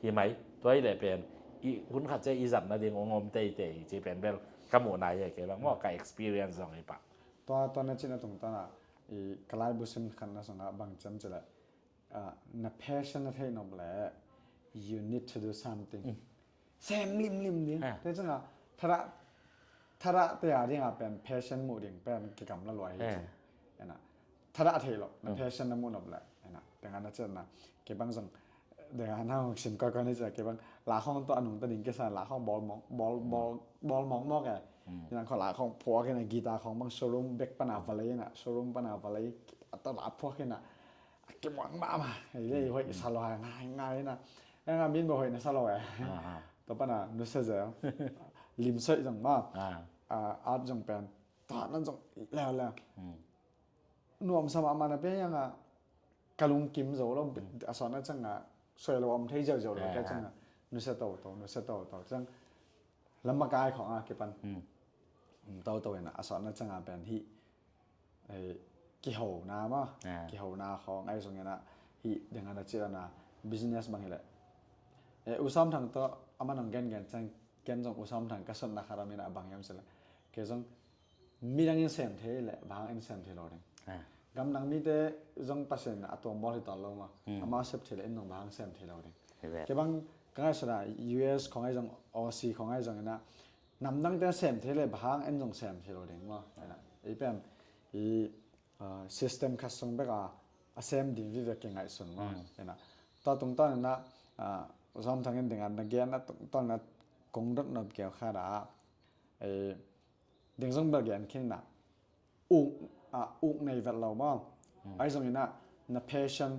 hi mai tua i le pen i hun khat cia i zatna ding ong om teitei ci pen bel ka muhna hi kei bang maw ka experience zong hi pah. Tua tua na cina tungtana i kalai busin khat na sanga bang ciam cila na passion na theih nop le you need to do something. Sem limlim ding te canga thadah thadah te a dinga pen passion muh ding pen kikam la luai hi ci. Thadah theih loh na passion na muh nop le tenga na cian na kei bang zong denga na hong sin koi koi ni cia kei bang la khong to anung ta ding kei sa la khong bol mong bol bol bol mong mok e. Inang kho la khong phuak ina guitar khong bang showroom bek pana valei ina showroom pana valei ata la phuak ina a kimuang mahmah hei le hoih sa lo hai ngai ngai na. Nga min bo hoih na sa lo e. To pana nusia zel lim soih zong ma art zong pen ta nan zong leo leo. Nuam sa mahmah na pe yang a ka lungkim zo lo, a sawtna ciangah suai lo om thei ziauziau lo, ka ciangah nusia toto, nusia toto ciang lam makai khawngah kipan um toto inah a sawtna ciangah pen hih kihona maw, kihona khawng ahi zongin ah hih dengah na cih dana business bang hileh, U Sam Thang tawh amah nong gengen ciang ken zong U Sam Thang ka sotna khat a minah bang hiam cileh, kei zong midang in sem thei leh bang in sem thei lo ding. Gamdang mite zong Pasian a tuambawl hi tawn lo maw, amah sep thei leh in zong bang sem thei lo ding. Kei bang ka ngaihsutna U S khawng ahi zong, Aussie khawng ahi zong inah namdangte sem thei leh bang en zong sem thei lo ding maw. Ei pen i system khat sung bek a a sem ding vive kingaihsun maw. Tua tungtawn inah U Sam Thang in dingah na gen a tungtawn inah kong dot nop keu khat ah ding zong bel gen khin inah uk, uk nei vet lo maw. Ahi zong inah na passion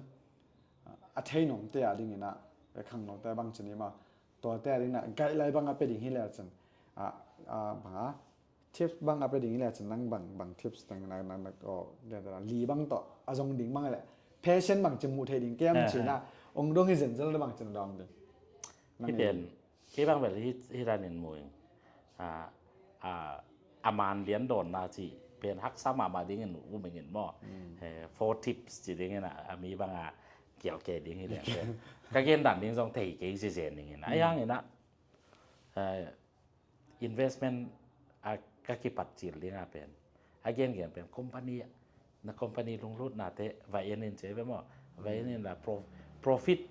a thei nuamte a ding inah, khangnote bang cin i maw, tuate a ding inah guideline bang a pe ding hi le cin, banga tips bang a pe ding hi le cin nang bang, bang tips teng na, na, na, li bang tawh a zong ding bang le passion bang cin muh thei ding kem cin ah ong dong hi zenzel na bang cin dong ding. Nang hi pen. Kei bang bel hi, hi ranin muing. A, a, a man lian dawnna ci pen haksa mahmah dingin um ingin maw. Four tips ci dingin a, a mi banga kial kei ding hi liang pen. Ka gen dan ding zong thei kei ci zen dingin. A yang inah investment a ka kipat cil ding a pen a gengen pen company, na company lunglutnate va en in ci ve maw. Va en in la profit,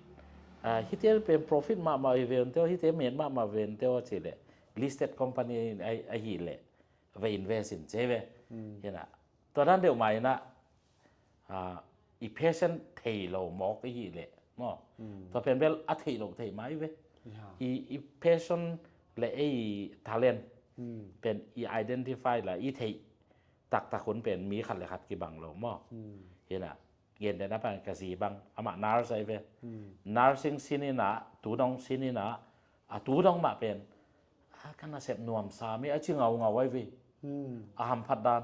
hite pen profit mahmah hi ve un teo, hite men mahmah ve un teo ci leh listed company ahi leh va invest in ci ve. Hinah tua dan deuh mah inah i passion thei lo mawk i hih leh maw. Tua pen bel a theih loh theih mah i ve. I passion le ei talent pen i identify la i theih taktak hun pen mi khat le khat kibang lo maw. Hinah gentehna pan ka zi bang amah nurse ahi ve. Nursing sin inah tu dong sin inah a tu dong mah pen a ka nasep nuamsa mi a ci ngaungau ahi ve. A hamphat dan.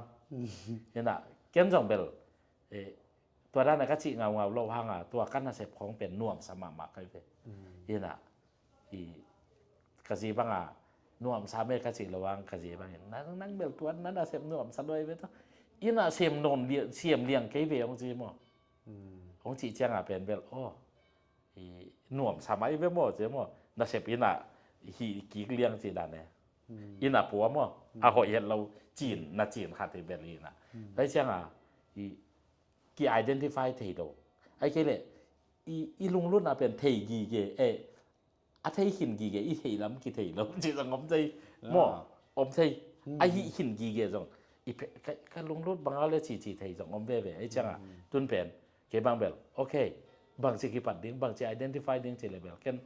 Hinah ken zong bel tua dan a ka cih ngaungau lo hanga tua ka nasep khawng pen nuamsa mahmah kai ve. Hinah i ka zi banga nuamsa me ka cih lo hang ka zi bangin nang, nang bel tua na nasep nuamsa lo ahi ve tawh. Inah sem nawn liang, sem liang kei ve hong ci maw. Hong cih cianga pen bel aw nuamsa mah i ve maw ci maw. Nasep inah hih kik liang ci dan e. Inah pua maw a hoih het lo cin, na cin khat hi bel inah. Tua hi cianga i ki identify thei lo. Ahi kei leh i, i lunglutna pen thei gige e. A thei khin gige i thei lam kithei lo ci zong om thei maw. Om thei. A hih khin gige zong i ka, ka lunglut banga le ci ci thei zong om veve. Ahi cianga tun pen kei bang bel okay, bangci kipat ding, bangci identify ding ci le bel ken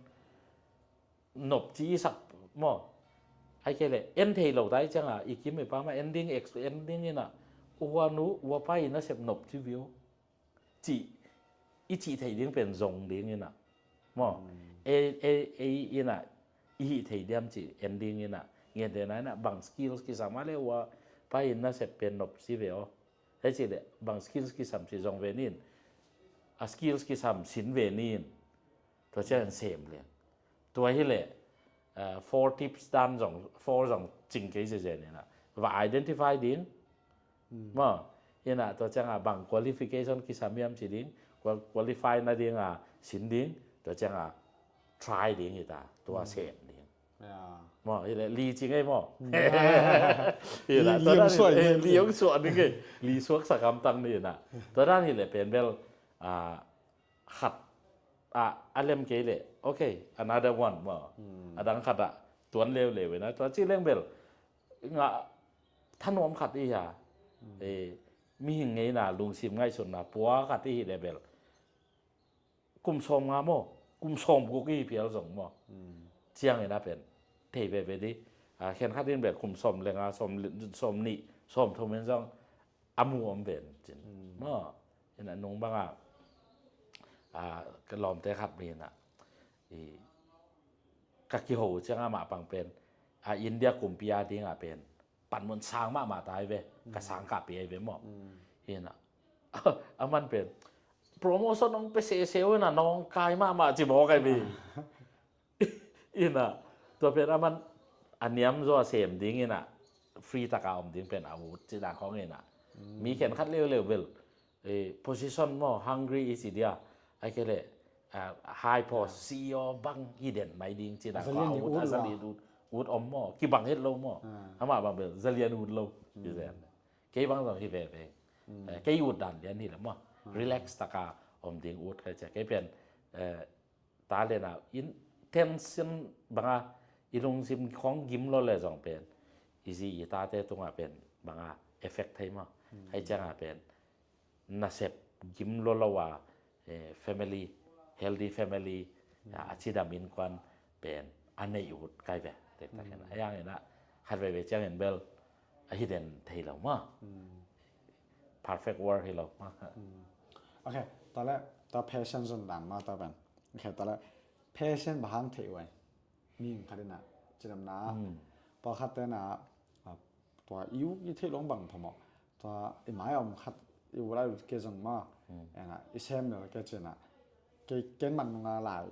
nopci i sak maw. Ahi kei leh en thei lo ta i cianga i kim i pama en ding, ex en ding inah uanu uapa i nasep nopci view cih i cih thei ding pen zong ding inah maw. Ei, ei, ei inah i hih thei diam cih en ding inah gentehna inah bang skills kisam a le uapa i nasep pen nopci ve aw. Hei cih leh bang skills kisam cih zong ve nin, a skills kisam sin ve nin. Tua ciang sem lian. Tua hileh four tips dan zong, four zong cing kei zezen inah va identify ding. Maw inah tua cianga bang qualification kisam hiam ci ding, qualify nadinga sin ding. Tua cianga try ding hita, tua sem ding. Maw hileh li ci ngei maw. Hileh tua dan li hong suah ding ngei, li suaksa kamtang ni inah. Tua dan hileh pen bel khat a lem kei leh okay, another one maw. A dang khat ah tuan leuleu inah tua ci leng bel ngah thanuam khat i ha. Mihing ngeina, lungsim ngaihsutna pua khat i hih leh bel kum sawm nga maw, kum sawm guk i hi pial zong maw. Ciangin a pen thei veve di. Khen khat in bel kum sawm le nga, sawm nih, sawm thum in zong a mu om ven cin maw. Inah nung banga ka lawmte khat mi inah ka kiho cianga mah pang pen a India kumpi a dinga pen panmun sang mahmah ta hi ve. Ka sang kahpi ahi ve maw. Hinah a man pen promotion hong pia sese uh ina nawngkai mahmah ci mawk ai mi. Ina tua pen a man a niam zaw a sem ding ina free taka om ding pen a ut ci dan khong ina mi khen khat leuleu bel position maw, hungry i ci dia, ai ke le high post C E O bang hi den mai ding ci dan khong a ut, a zalian ut, ut om maw, kibang het lo maw. Amah bang bel zalian ut lo. Kei bang zong hi veve. Kei ut dan lian hi le maw, relax taka om ding ut kai cia. Kei pen talent a in tension banga i lungsim khong gim lo le zong pen i zi i tate tunga pen banga effect thei maw. Hai cianga pen nasep gim lo lo a family, healthy family a cidam in kuan pen a nei ut kai ve. Tektak in a yang in a khat veve ciangin bel a hi den thei lo maw. Perfect world hi lo. Ok, ta le ta passion zon dan ma ta pen. Ok, ta le passion bang hang thei uai. Mihing khat ina cidamna pawlkhat tena tua i uk i theih lawng bang phamawh. Tua i mai a om khat i u lai ke zong ma ena i sem nel ke cina. Kei ken man nunga lai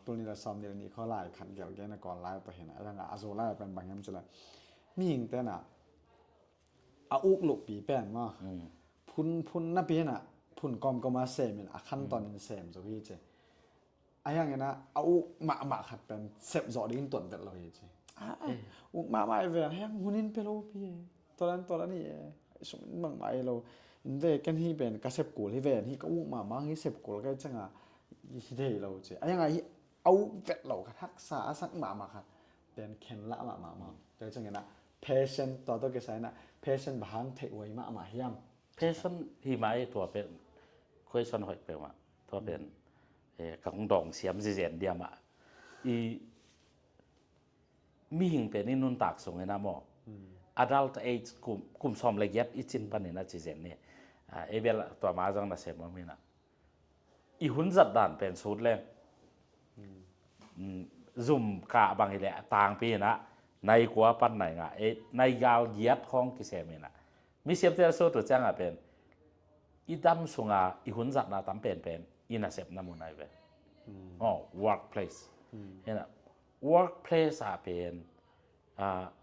tul ni la sawm ni la ni kho lai khat gel gen a kawl lai pahina a langa a zo lai pen bang hiam cila. Mihing tena a uk luhpi pen maw. Phun phun napi hena phun kawmkawma semin a khan tonin sem zo hi ci. A hiangina a uk mahmah khat pen sep zawh dingin tuan vet lo hi ci. Uk mahmah i ven hiang hunin pe lopi e. Tolan tolan hi e. Sum in bangmah hi lo. In ve ken hi pen ka sep kul hi ven hi ka uk mahmah hi sep kul kai canga hi thei lo ci. A hianga hi a uk vet lo khat haksa a sak mahmah khat pen khen lah mahmah maw. Tua ciangin ah passion tua tawh kisai in ah passion bang hang theih huai mahmah hiam? Passion hi mah ei tua pen question hoih peuhmah. Tua pen ka hong dawng siam zizen diam ah i mihing pen i nuntak sungin ah maw, adult age kum, kum sawm le giat i cin panin a ci zen ni. Ei bel tua ma zong nasem om hi na. I hun zat dan pen sut leng zum kah bang hi leh tangpi hi na, nai kua pan nai nga, ei nai gal giat khawng kisem hi na. Mi siamte a sut uh ciangah pen i dam sunga i hun zatna tam penpen i nasepna mun ahi ve. Aw, workplace. Hi na, workplace ah pen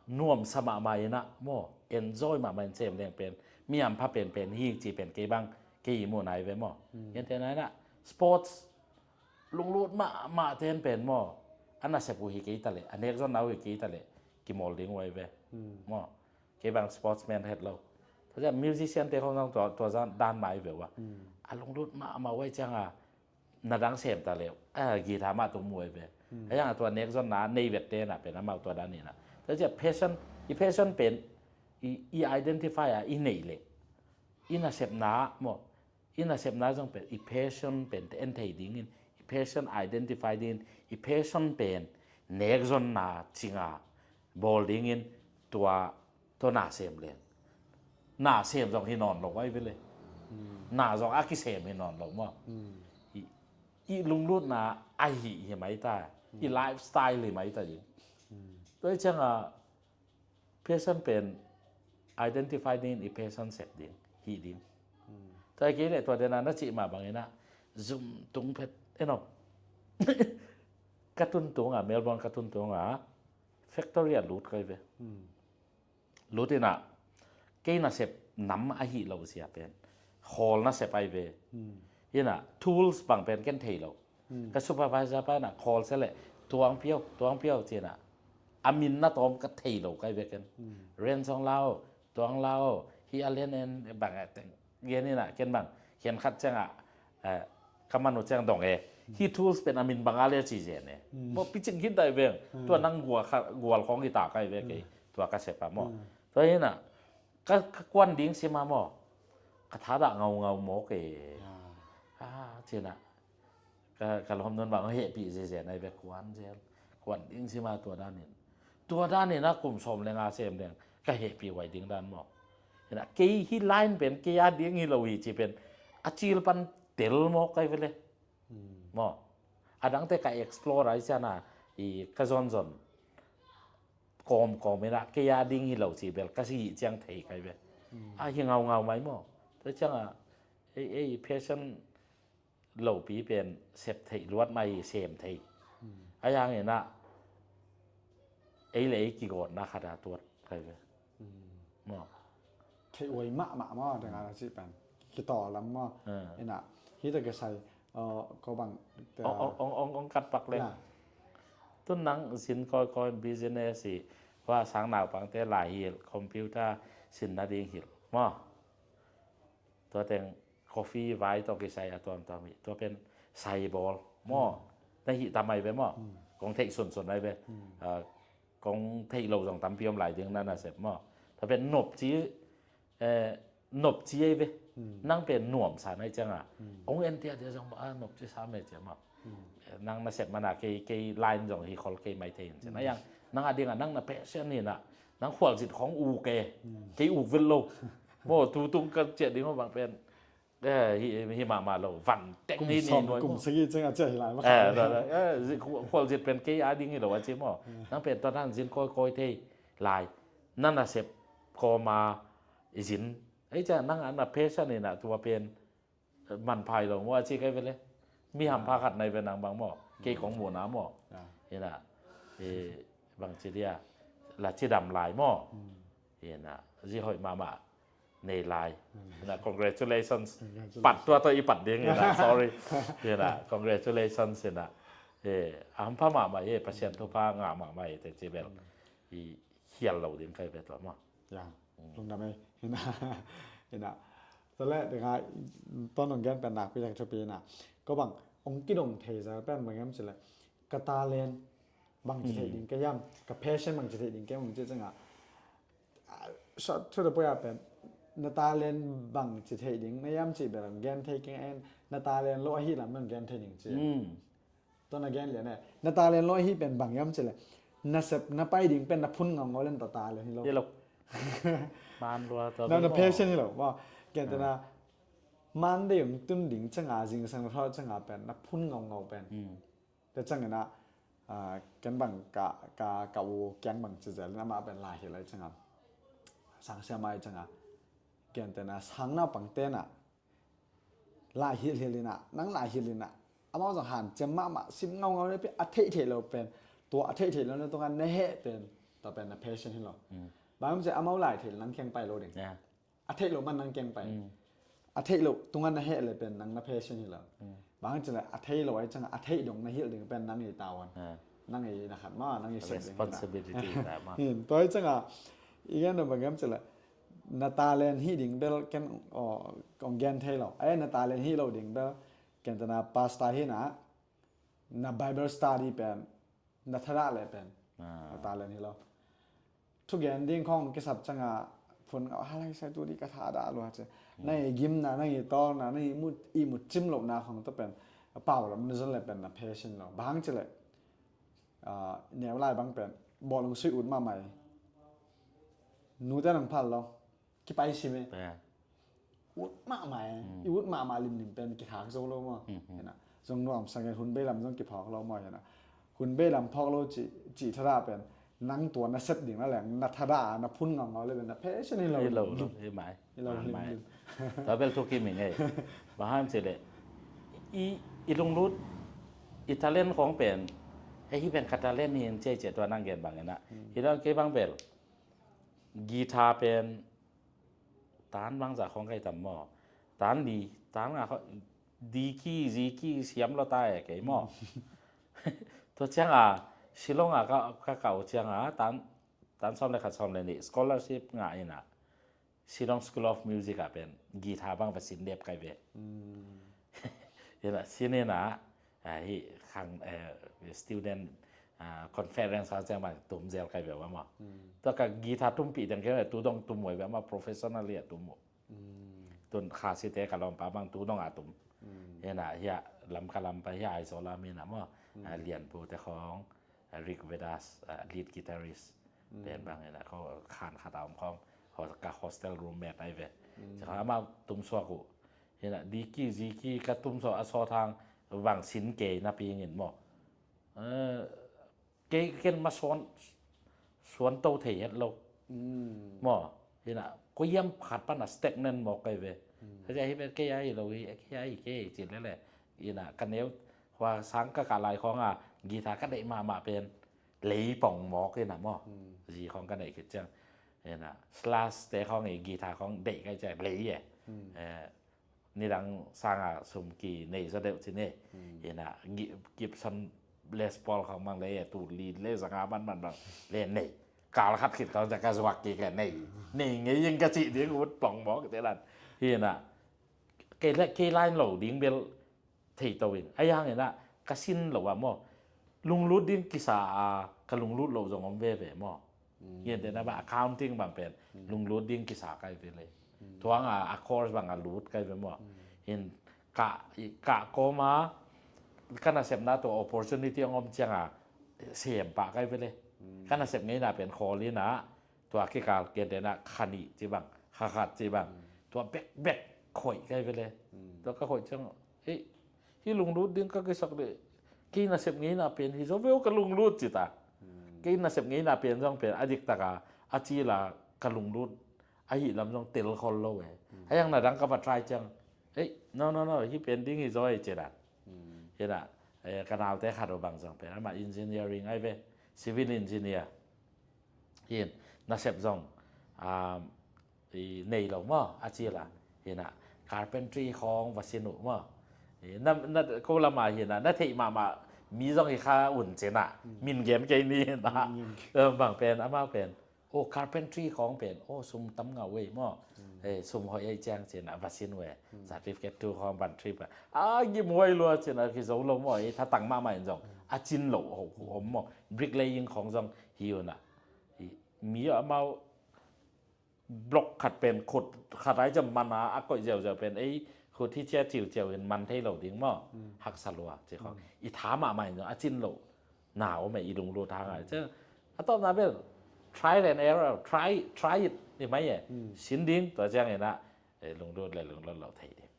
nuamsa mahmah in ah maw, enjoy mahmah in sem leng pen mi hampha penpen hi ci pen kei bang kei i muh nai ve maw. Hiante nai in ah sports lunglut mahmah ten pen maw, a nasep uh hi kei ta leh, a nekzonna uh hi kei ta leh kimawl ding uh ahi ve maw. Kei bang sportsman het lo. Tua ciah musician te khong zong tua, tua zan dan mah ahi ve uh a. A lunglut mahmah uh ahi cianga na dang sem ta leh a guitar mah tung muai ve. A yang a tua nekzonna nei vette na pen amau tua dan ina. Tua ciah passion, i passion pen i, i identify a i nei leh i nasepna maw, i nasepna zong pen i passion pen te en thei dingin, i passion identify dingin, i passion pen nekzonna cinga bawl dingin tua tua na sem leng. Na sem zong hi nawn lo ahi ve le. Na zong a kisem hi nawn lo maw. I, i lunglutna ahi hi mai ta, i lifestyle hi mai ta ding. Tua hi cianga passion pen identify ding, i passion sep ding, hi ding. Tua hi kei le tua dena na cih mah bangin ah zum tung phet eno. Ka tun tunga, Melbourne ka tun tunga factory a lut kai ve. Lut in ah kei nasep nam ahi lo sia pen khawl nasep ahi ve. In ah tools bang pen ken thei lo. Ka supervisor pa in ah khawl sia leh tuang piau, tuang piau ci in ah a min na tawm ka thei lo kai ve ken. Ren song lao, tuang lao, hi a len en bang a teng. Gen in ah ken bang hian khat ciangah ka man uh ciang dong e. Hi tools pen a min bang a le ci zen e. Maw picing khin tai veng. Tua nang gual khawng hi ta kai ve kei. Tua ka sep a maw. Tua hi in ah ka, ka kuan ding sim a maw. Ka thadah ngaungau mawk e. Ci in ah ka, ka lawm nun bang hehpih zezen ahi ve kuan zel. Kuan ding sim a tua danin. Tua danin a kum sawm le nga sem leng ka hehpih huai ding dan maw. Hi in ah kei hi line pen kei a ding hi lo hi ci pen a cil pan tel mawk kai ve le. Maw. A dangte ka explore ahi ciana i ka zonzon kawmkawm in ah kei a ding hi lo ci bel ka si hih ciang thei kai ve. A hi ngaungau mai maw. Tua cianga ei, ei passion lopi pen sep theih luat mah hi, sem thei. A yang inah ei le ei kigawtna khat a tuat kai ve. Maw? Theih uai mahmah maw, deng a cih pen kitaw lam maw. Inah hita kisai ko bang ong ong ong ong kat pak le. Tun nang zin kawikawi business hi, hua sang naupangte lai hilh, computer sin nading hilh maw. Tua teng coffee vai tawh kisai a tuamtuam hi. Tua pen sai bawl maw. Na hih tam ai ve maw. Kong theih sunsun ai ve. Kong theih lo zong tampi om lai ding na nasep maw. Tua pen nopci nopci ei ve. Nang pen nuamsa nai cianga ong en tiatia zong a nopci sa me cia maw. Nang nasep mana kei kei line zong hi khol kei mai thei in cia na yang nang a dinga nang na passion hi na. Nang khualzit khong uk e. Kei uk vet lo maw. Tutung ka ciah ding aw bang pen hi mahmah lo van tek ni ni nuai kum sagi cianga ciah hi lai maw. Khualzit pen kei a ding hi lo a ci maw. Nang pen tua nan zin kawikawi thei lai. Nan a sep kawma i zin ei cia nang an a passion inah tua pen manphai lo maw a ci kai vele. Mi hampha khat nai ve nang bang maw. Kei kong muhna maw. Inah bang ci dia la cidam lai maw. Inah zi hoih mahmah nei lai. Inah congratulations. Pat tua tawh i pat ding inah sorry. Inah congratulations inah a hampha mahmah hi. Pasian thupha ngah mahmah hi te ci bel i khial lo ding kai ve tua maw. Ya, lungdam ei. Hina, hina. Tale denga ton ong gen pen nakpi tak thupi hina. Ko bang ong kidong thei za pen bang em cile ka talent bang ci thei ding ka yam, ka passion bang ci thei ding ka yam ong ci canga. Short to the point a pen na talent bang ci thei ding na yam ci bel ong gen thei keng en. Na talent lo ahi lam ong gen thei ding ci. Tua na gen lian e. Na talent lo ahi pen bang yam cile na sep na pai ding pen na phun ngaungau len ta talent hi lo. Hi lo. Man lua ta na na passion hi lo. Wa ken ta na man de ong tun ding canga zingsang na thawh canga pen na phun ngaungau pen. Te cangina ken bang ka ka ka u kiang bang ci zel na ma pen la hi lai canga. Sang sia mai canga. Ken ta na sang na pang te na lai hilhhil inah nang lai hilh inah amau zong hanciam mahmah sim ngaungau le pen a theihtheih lo pen tua a theihtheih lo na tunga na heh pen tua pen na passion hi lo. Bang cia amau lai theih nang kiang pai lo ding. A theih lo man nang kiang pai. A theih lo tunga na heh le pen nang na passion hi lo. Bang cia le a theih lo ai canga a theih dong na hilh ding pen nang i tawan. Nang i na khat ma nang i sep ding. Responsibility ta ma. Hin tua ai canga i gen dong bang gam cia le na talent hi ding bel ken ong gen thei lo. Ai na talent hi lo ding bel ken ta na pastor hi na na Bible study pen na thadah le pen na talent hi lo. Thugen ding khong kisap canga phun ngau halai sai tu di ka thadah lua ce. Na i gimna na i tawlna na i mut i mut cim lo na khong to pen pau lam na zon le pen na passion lo. Bang ci le neu lai bang pen bawlung sui ut mahmah i. Nute nang phal lo. Kipai sim e. Ut mahmah e. I ut mahmah limlim pen kikhak zo lo maw. Hena zong nuamsa ngen hun bei lam zong kiphawk lo maw hena. Hun bei lam phawk lo ci ci thadah pen nang tua na sep ding na leng na thadah na phun ngaungau le pen na passion hi lo. Hi lo lo hi mai. Hi lo limlim. Tua bel thukim hi ngei. Bang ham ci le i i lunglut i talent khong pen hei hi pen ka talent hi in cia cia tua nang gen bang hena. Hi lo kei bang bel guitar pen tan bangzah khong kai tam maw. Tan li tan nga khong di ki zi ki siam lo ta e kei maw. Tua cianga Shillong a ka ka kau cianga tan tan sawm le khat sawm le nih scholarship nga ina Shillong School of Music a pen guitar bang va sin dep kai ve. Ina sin ina hi khang student conference a ciang bang tum zel kai ve wa maw. Tua ka guitar tum pi deng kei tu dong tum wai ve maw professionally a tum maw. Tun kha si te ka lawmpa bang tu dong a tum. Ina hi a lam ka lam pa hi a Aizawl a mi na maw. Lian pu te khong Rick Vedas lead guitarist pen bang ina ko khan khat a om khong ka hostel roommate ai ve. Ci khong amau tum suak uh. Hina di ki zi ki ka tum so a so thang bang sin kei na pi ngin maw. Kei ken ma suan suan to thei het lo. Maw hina ko yam khat pan a stagnant maw kai ve. Ka cia hi pen kei a hi lo hi kei a hi kei ci le le. Ina ka neu hua sang ka kah lai khawng a guitar ka deih mahmah pen lei pong mawk ina maw. Zi khawng ka neih khit ciang ina slash te khawng i guitar khawng deih kai ciang lei e. Nidang sanga sum ki nei zaw deuh ci ne. Ina Gibson Les Paul khawng mang lei e, tu li le zanga man man bang le nei. Kal khat khit khawng ciang ka zuak kik e nei. Nei ngei ing ka cih ding ut pong mawk te lan. Ina kei le kei line lo ding bel thei to in a yang ina ka sin lo a maw. Lunglut ding kisa a ka lunglut lo zong om veve maw. Ngen te na ba accounting bang pen lunglut ding kisa kai ve le. Tuang a a course bang a lut kai ve maw. In ka ka koma ka nasepna to opportunity ang om ciang a sem pa kai ve le. Ka nasep ngeina pen khawl ina tua kikal kian tena kha nih ci bang, kha khat ci bang. Tua bekbek khoih kai ve le. Tua ka khoih ciang ei hi lunglut ding ka kisak le. Kei nasep ngeina pen hi zo veu ka lunglut ci ta. Kei nasep ngeina pen zong pen a dik taka a ci la ka lunglut a hi lam zong tel khol lo e. A yang na dang ka va try ciang ei no no no hi pen ding hi zo e ci dan. Hi na ka naute khat o bang zong pen ama engineering ai ve, civil engineer. Hin nasep zong nei lo maw a ci la. Hina carpentry khawng va sin uh maw. Na ko lama hina na theih mahmah mi zong hi kha un cina min gen kei ni hina. Bang pen amau pen o carpentry khawng pen o sum tam ngau wei maw. Sum hoih ei ciang cina va sin we certificate tu khawng ban trip a gim huai lua cina ki zo lo maw ei thatang mahmah in zong a cin lo ho om maw. Bricklaying khawng zong hi una mi amau block khat pen khut khat ai ciam man a a koih ziauziau pen ei khut hi cia ciuciau in man thei lo ding maw. Haksa lua ci khawng i tha mahmah in a cin lo na om e i lunglut hang ai ciang a tawpna bel trial and error, try try it i mai e. Sin ding tua ciang ina lunglut le lunglut lo thei ding.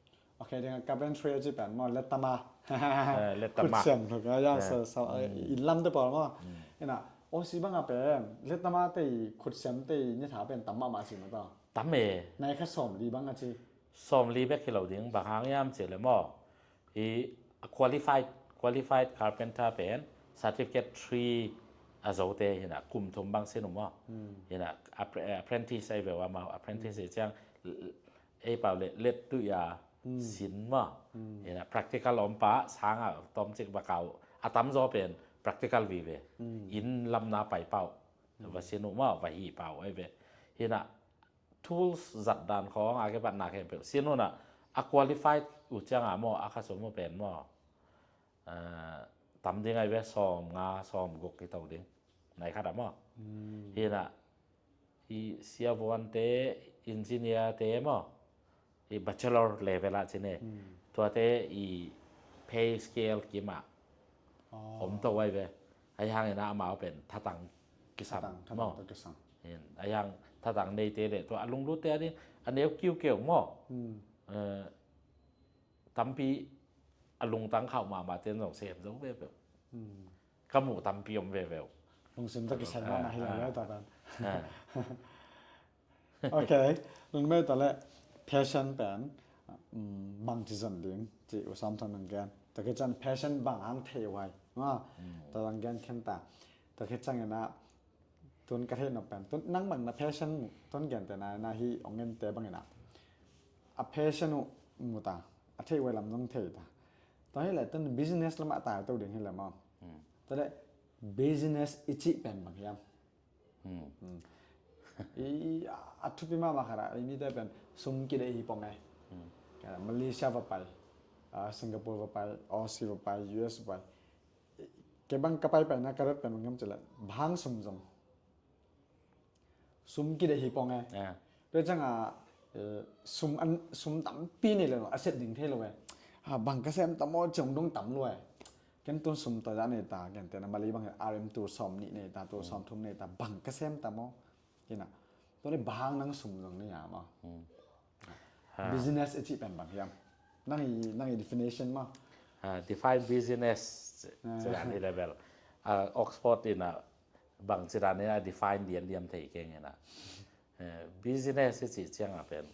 Ok, ding carpentry a ci pen maw lettama. Lettama. Khutsiam thuk a yang sa sa in lam te pawl maw. Ina osi bang a pen lettama te khutsiam te ni tha pen tam mahmah si maw ta. Tam e. Nai kha sawm li bang a ci. Sawm li bek hi lo ding bang hang yam ci le maw. I qualified qualified carpenter pen certificate three a zo te hina kum thum bang sin um maw. Hina apprentice ai ve wa maw apprentice ciang ei pau le let tu ya sin maw. Ina practical om pa sanga tomcik va kau a tamzaw pen practical vive. In lamna pai pau va sin uh maw va hi pau ai ve. Hina tools zat dan khawng a kepatna khempeuh sin una a qualified uh cianga maw a kha sum uh pen maw. Tam ding ai ve sawm nga sawm guk hi to ding. Nai khat a maw. Hina i siavuante engineer te maw i bachelor level ah cine. Tuate i pay scale kima om to ai ve. Ai hangina amau pen thatang kisam maw. Ai hang thatang neite le tua a lunglutte a ding a neu kiukiu maw. Tampi a lungtang khauh mahmah ten zong sem zo veve uh. Ka muh tampi om veve uh. Lungsim tawh kisai mahmah hi lo le ta tan. Ok. Lungmei tawh le passion pen bangci zon ding ci usam thon nang gen. Tua khit ciang passion bang hang thei huai ma. Tua dang gen khen ta. Tua khit ciang ina tun ka theih nop pen tun nang bang na passion mu tun gente na na hi ong gente bang ina a passion uh mu ta a theih huai lam zong thei ta. Tua hi le tun business lamah tai to ding hi le maw. Tua le business i cih pen bang hiam. I a thupi mahmah khat ah i mite pen sum kideih hi pong e. Malaysia va pai, Singapore va pai, Aussie va pai, U S va pai. Kei bang ka paipaina ka ret pen bang hiam cih leh bang hang sum zong sum kideih hi pong e. Tua ciangah sum an sum tampi nei le a set ding thei lo e. Bang ka sem tam aw ciong dong tam lo e. Ken tun sum ta za nei ta ken tena Malay bang R M tu sawm nih nei ta tu sawm thum nei ta bang ka sem tam aw. Kina tua le bang hang nang sum zong nei a maw. Business i cih pen bang hiam? Nang i nang i definition maw. Define business. Cih dan hi le bel Oxford in a bang cih dan in a define diamdiam thei keng in a business i cih ciangah pen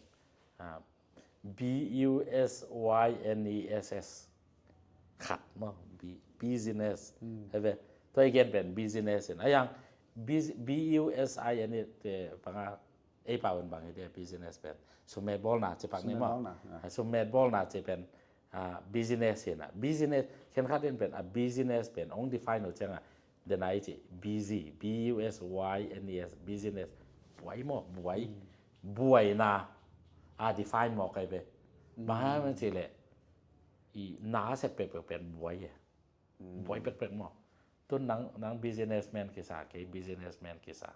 B U S Y N E S S. khat maw, bi- business. Hei ve, tua i gen pen business in a yang, bus- B U S I N E te banga, ei pau in bang hi dia business pen, summet bawlna ci pak ni maw. Summet bawlna, ah. Summet bawlna ci pen, ah, business hi na. Business, khen khat in pen a business pen ong define uh cianga, dena i ci busy, B U S Y N E S, business, buai maw, buai. Buaina a define maw kai ve. Bang hang ci leh, i na a sep pekpek pen buai e. Buai pekpek maw. Tun nang, nang businessman kisa, kei businessman kisa.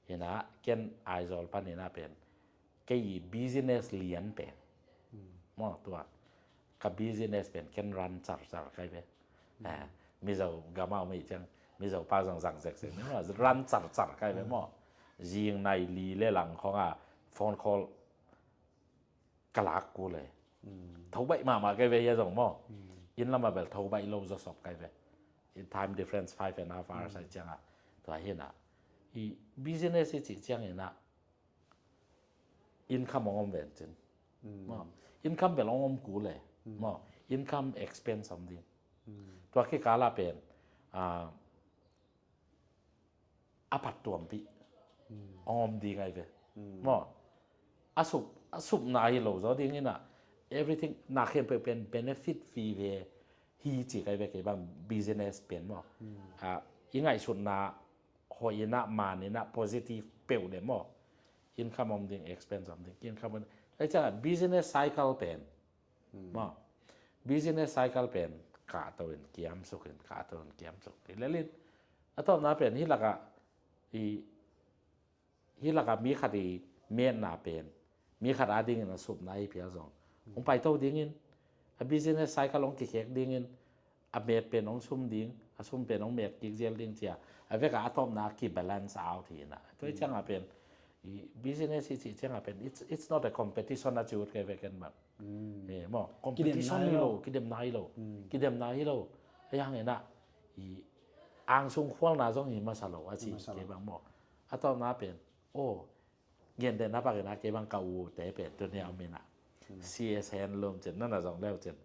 Hina ken Aizawl pan hina pen, kei business lian pen maw, tua ka business pen ken run carcar kai ve. Eh, Mizo gam a om i ciang, Mizo pa zong zang zekzek ni maw, run carcar kai ve maw. Zing nai li le lang khong a phone call ka lak kul e. Tho baih mahmah kai ve hia zong maw. Inn lam a bel tho baih lo zawsop kai ve. I time difference five and a half hours a ciang a. Tua hina, i business i cih ciang hina, income ong om ven cin. Maw, income bel ong om kul e. Maw, income, expense om ding. Tua kikal a pen, ah, a phattuampih ong om ding ai ve. Maw, a sup, a supna hi lo zaw ding ina, everything na khempeuh pen benefit fee ve hi ci kai ve kei bang business pen maw. Ah, i ngaihsutna hoih ina, man ina, positive peuh le maw. Income om ding, expense om ding, income om ding. Ai ciang business cycle pen maw, business cycle pen kahto in kiamsuk in, kahto in kiamsuk. Hi lelin a tawpna pen hi laka, i hi laka mi khat i metna pen mi khat a dingin a supna i phial zong ong paito dingin, a business cycle ong kikhek dingin, a met pen ong sum ding, a sum pen ong met kik zel ding cia, a veka a tawpna ki balance out hi na. Tua i cianga pen, i business i cih cianga pen, it's, it's not a competition a ci ut kei ve ken bang. Eh, maw, competition hi lo, kidemna hi lo. Kidemna hi lo. A yang ina, i angsung khualna zong hi masa lo a ci kei bang maw. A tawpna pen, oh, gentehna pakin a kei bang ka u te pen tuni a om ina, C S Handloom cin nana zong leu cin,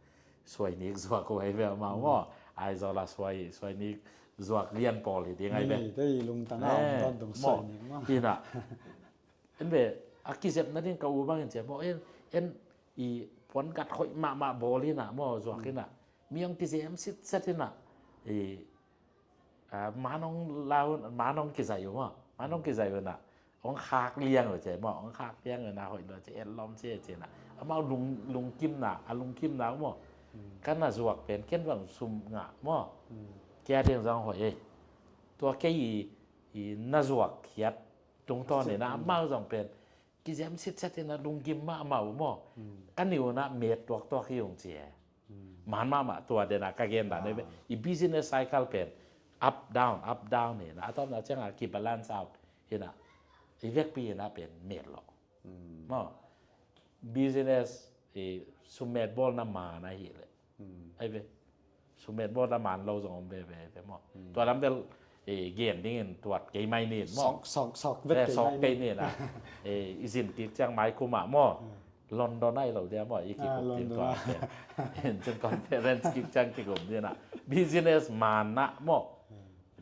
suai nik zuak uh ai ve amau maw. Aizawl a suai, suai nik zuak lian pawl hi ding ai ve. Te i lungtang a om tawntung suai nik maw. Ina, en ve, a kizepna ding ka u bangin cia maw, en, en i puan gat khoih mahmah bawl ina maw, zuak ina, mi ong kizem sitset ina, i, ah, man ong lau, man ong kizai uh maw, man ong kizai uh na, ong khak liang uh cia maw, ong khak liang uh na hoih lua cia, et lawm cia cia na, amau lung, lungkimna, a lungkimna uh maw. Kan a zuak pen ken bang sum ngah maw. Kia ding zong hoih ei. Tua kei i, i na zuak khiat tungtawn ina amau zong pen kizem sitset ina lungkim mahmah uh maw. Ka niu na met tuaktuak hi ung ci e. Man mahmah tua dena ka gen dan e ve. I business cycle pen up down, up down hi na, a tawpna cianga ki balance out hi na, i vekpi hi na pen met lo. Maw, business, i summet bawlna man a hi le. Ai ve. Summet bawlna man lo zong om veve ve maw. Tua lam bel, eh, gen dingin tuat kei mai nin maw. Sawk, sawk, sawk vet kei mai nin a. Eh, i zin kik ciang mai kum ah maw. London ai lo dia maw, i kikup ding tua pen. En cun conference kik ciang kikum ding a. Business man na maw.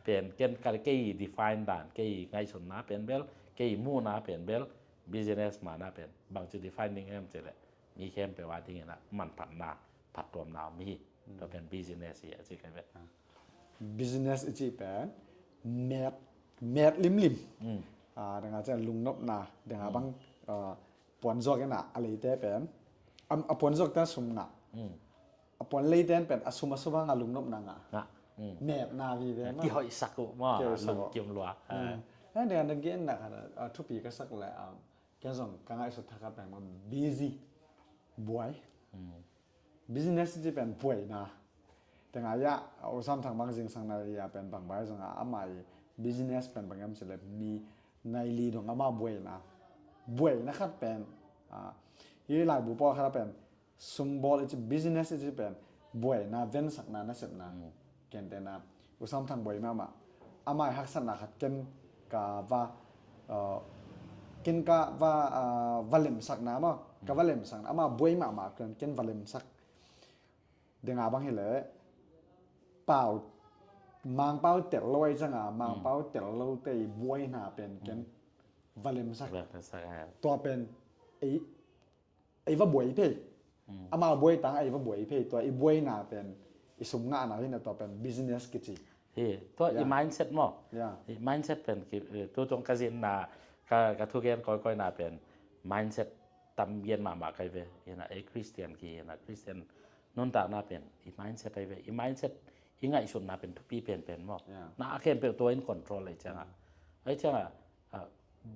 Pen ken ka kei define dan, kei ngaihsutna pen bel, kei muhna pen bel, business man na pen bangci define ding em ci le, mi khempeuh a dingin a manphatna, phattuamna om hi. Tua pen business hi a ci kai ve. Business i cih pen met, met limlim. Ah, danga cian lungnopna, danga bang, ah, puan zuak ina a leite pen, a, a puan zuak ten sum ngah. A puan leite pen a sum a sum a ngah, lungnopna ngah. Metna vive maw. Kihoihsak uh maw. Kihoihsak uh. Lungkim lua. Eh, danga dang gen na khat a thupi ka sak le, ah, ken zong ka ngaihsut thakhat pen maw, busy. Buai. Business i cih pen buaina. Tengah ia, U Sam Thang bang zingsang nai ia pen bang bai zong a, amah i business pen bang hiam ci le mi nai li dong ama buaina. Buaina khat pen, ah, i laibu pawl khat pen sumbawl i cih, business i cih pen buaina, vensakna, nasepna. Kentena U Sam Thang buai mahmah. Amah i haksatna khat ken ka va, uh, ken ka va, uh, va lemsakna maw. Ka va lemsakna. Amah buai mahmah ken, ken va lemsak. Denga bang hileh pau, Mangpau tel lo ai cianga, Mangpau tel lo te i buaina pen ken valemsak. Valemsak, eh. Tua pen ei, ei va buai phei. Amau buai tang ei va buai phei. Tua i buaina pen i sum ngahna hina tua pen business kici. Hi, tua i mindset maw. I mindset pen ki, eh, tu tung ka zinna, ka, ka thugen koikoi na pen mindset tam gen mahmah kai ve. Ina ei Christian ki, ina Christian nuntakna pen i mindset ai ve. I mindset, i ngaihsutna pen thupi penpen maw. Na a khempeuh tua in control ai cianga. Ai cianga, ah,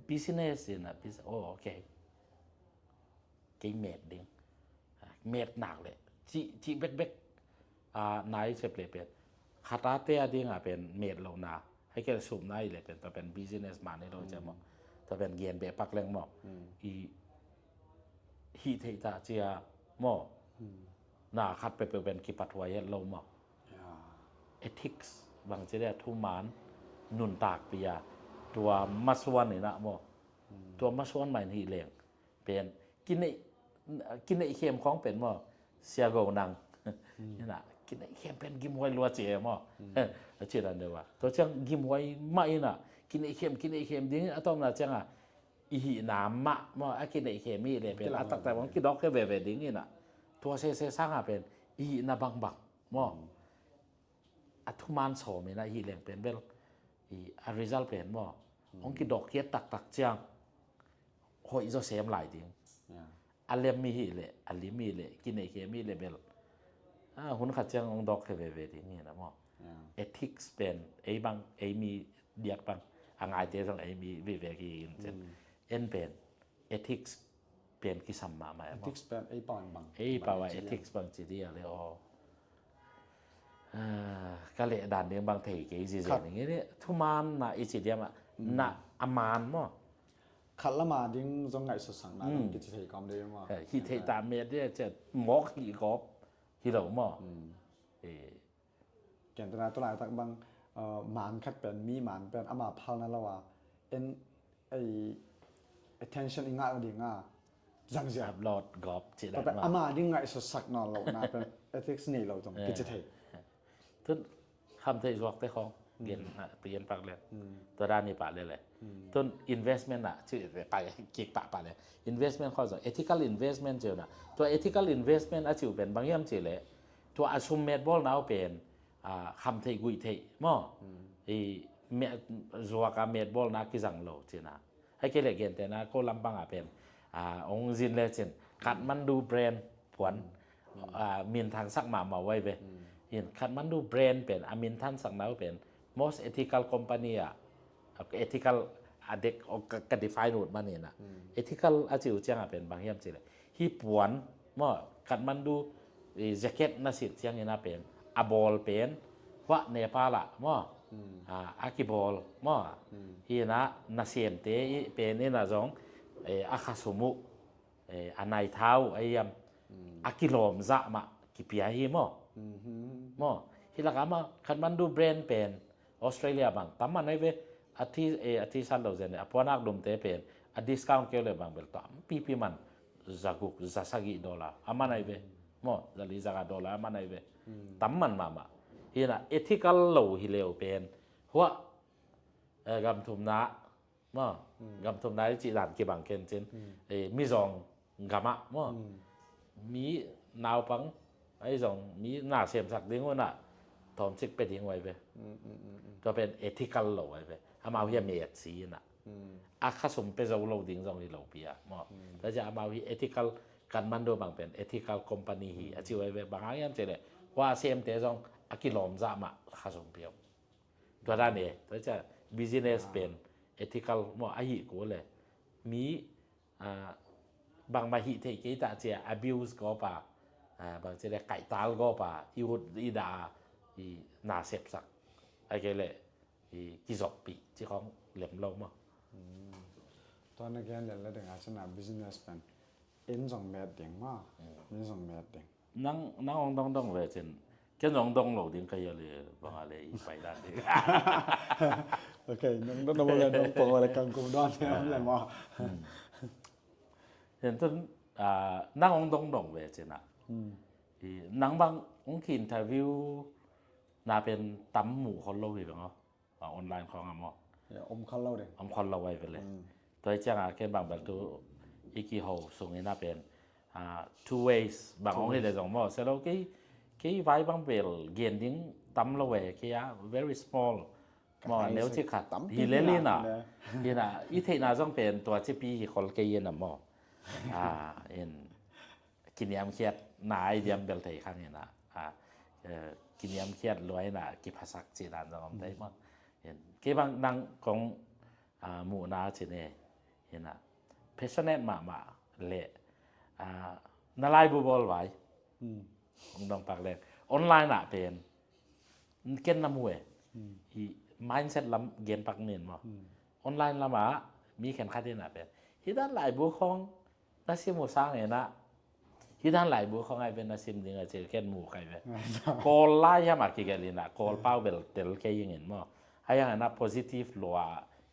business ina, bus-, oh, okay. Kei met ding. Ah, met nak leh. Cih, cih bekbek. Ah, nai sep leh pen. Khata te a dinga pen met lohna. Hai kei leh sum nai leh pen. Tua pen business man hi lo cia maw. Tua pen gen beh pak leng maw. I hih theih ta cia maw. Na khat peuhpeuh pen kipat huai het lo maw. Ethics bang ci dia thuman nuntakpih a. Tua masuan ina maw. Tua masuan main hih leng. Pen, kineih, kineih khem khawng pen maw, sia go nang. Ina, kineih khem pen gimhuai lua ci e maw. A ci dan deuh a. Tua ciang gimhuai mah ina, kineih khem, kineih khem ding a tawpna cianga, i hihna mah maw, a kineih khem hi leh pen, a taktak bang kidawk khe veve ding ina. Tua sese sanga pen, i hihna bangbang maw. A thuman sawm ina hih leng pen bel, i, a result pen maw. Hong kidawk khiat taktak ciang. Hoih zaw sem lai ding. A lem mi hih leh, a lim mi leh, kineih khem mi leh bel. Ah, hun khat ciang hong dawk khe veve ding hi na maw. Ethics pen, ei bang, ei mi diak bang, a ngaite zong ei mi veve ki in cen. En pen, ethics pen kisam mahmah e maw. Ethics pen ei pau bang. Ei pau a ethics bang ci dia le aw. Ah, ka leh dan ding bang thei kei zizen ing i thuman na i ci diam ah, na a man maw. Khat lama ding zong ngaihsutsak na dong kici thei kawm ding maw. Eh, hih thei ta met dia cia mawk hih kawp hi lo maw. Eh. Ken tena tu laitak bang, uh, man khat pen, mi man pen, ama phalna lo a, en, ei, attention i ngah lo ding a, zangzia. Upload gawp ci dan maw. Ama ding ngaihsutsak nawn lo na pen, ethics nei lo zong kici thei. Tun, kham thei zuak te khong, gen, ah, pi gen pak le. Tua dan i pah le le. Tun investment ah, ci, kik pah pah le. Investment khong zong, ethical investment ci uh na. Tua ethical investment a ci uh pen, bang hiam ci le. Tua a sum met bawlna uh pen, ah, kham theih guih theih maw. I zuak a met bawlna kizang lo cina. Hai kei le gentehna ko lampang a pen, ah, ong zin le cin Kathmandu brand puan, ah, minthangsak mahmah uh ai ve. In Kathmandu brand pen a minthangsak na uh pen most ethical company ah, ethical a dek ka, ka define ut man ina. Ethical a ci uh ciang a pen bang hiam ci le. Hih puan maw, Kathmandu, i, jacket na sit ciang ina pen, a bawl pen, huah Nepal ah maw, a, a kibawl maw, hi ina nasemte i pen ina zong, e, a khasum uh, e, a naithau uh a hiam, a kilawm zah mah kipia hi maw. Maw, hi laka maw, Kathmandu brand pen, Australia bang tam man ai ve, a thi, e, a thi san lo zen le, a puanak dumte pen, a discount keu le bang bel tampipi man, zaguk, zasagih dollar a man ai ve. Maw, zali zaga dollar a man ai ve. Tam man mahmah. Hi na ethical lo hi leu pen, huah, e, gam thumna, maw, gam thumna i cih dan kibang ken cin, e, mizawng gamah maw, mi naupang, ahi zong mi na semsak ding uh na, thawmcik pe ding uh ai ve. Tua pen ethical lo ai ve. Amau hi a met si ina. A khasum pe zo lo ding zong hi lo pi a maw. Tua cia amau hi ethical, Kathmandu bang pen ethical company hi a ci uh ai ve. Bang hang hiam ci le, hua semte zong a kilawm zah mah khasum pi uh. Tua dan e, tua cia business pen ethical maw ahi ko le. Mi, ah, bangmah hih theih kei ta cia abuse gawpa, ah, bang cia le kaihtal gawpa, i ut i da, i na sepsak. Ai kei le, i kizoppi, ci khong lem lo maw. Tua na gen le le denga cina business pen. En zong met ding maw. En zong met ding. Nang, nang ong dongdong ve cin. Ken ong dong lo ding ka hia le, bang a le i pai dan ding. Ok, nang dong dong le dong pong le kang kum don le maw. Ken tun, ah, nang ong dongdong ve cin a. Nang bang ong ki interview na pen tam muh khol lo hi bang aw. Online khawng a maw? Om khol lo ding. Om khol lo ai vele. Tua hi cianga ken bang bel tu i kiho sungin a pen two ways bang ong hi le zong maw, selo kei, kei vai bang bel gen ding tam lo e, kei a very small maw, neu ci khat hi le lina. Hina i theihna zong pen tua cipi hi khol kei in a maw. In kiniamkhiat na ai diam bel thei khang hina. Kiniamkhiat luaina kiphasak cinan zong om thei maw. Kei bang nang kong muhna cine hina, passionate mahmah le na laibu bawl vai. Ong dong pak le online ah pen ken na mu e. Hi mindset lam gen pak nin maw. Online lamah mi khen khat in a pen hi dan laibu khong na sim uh sang ena, hi dan laibu khong ai pen na sim ding a cil ken mu kai ve. Kawl lai hiam a kigelh ina, Kawl pau bel tel kei ingin maw. Ai ang ena positive lua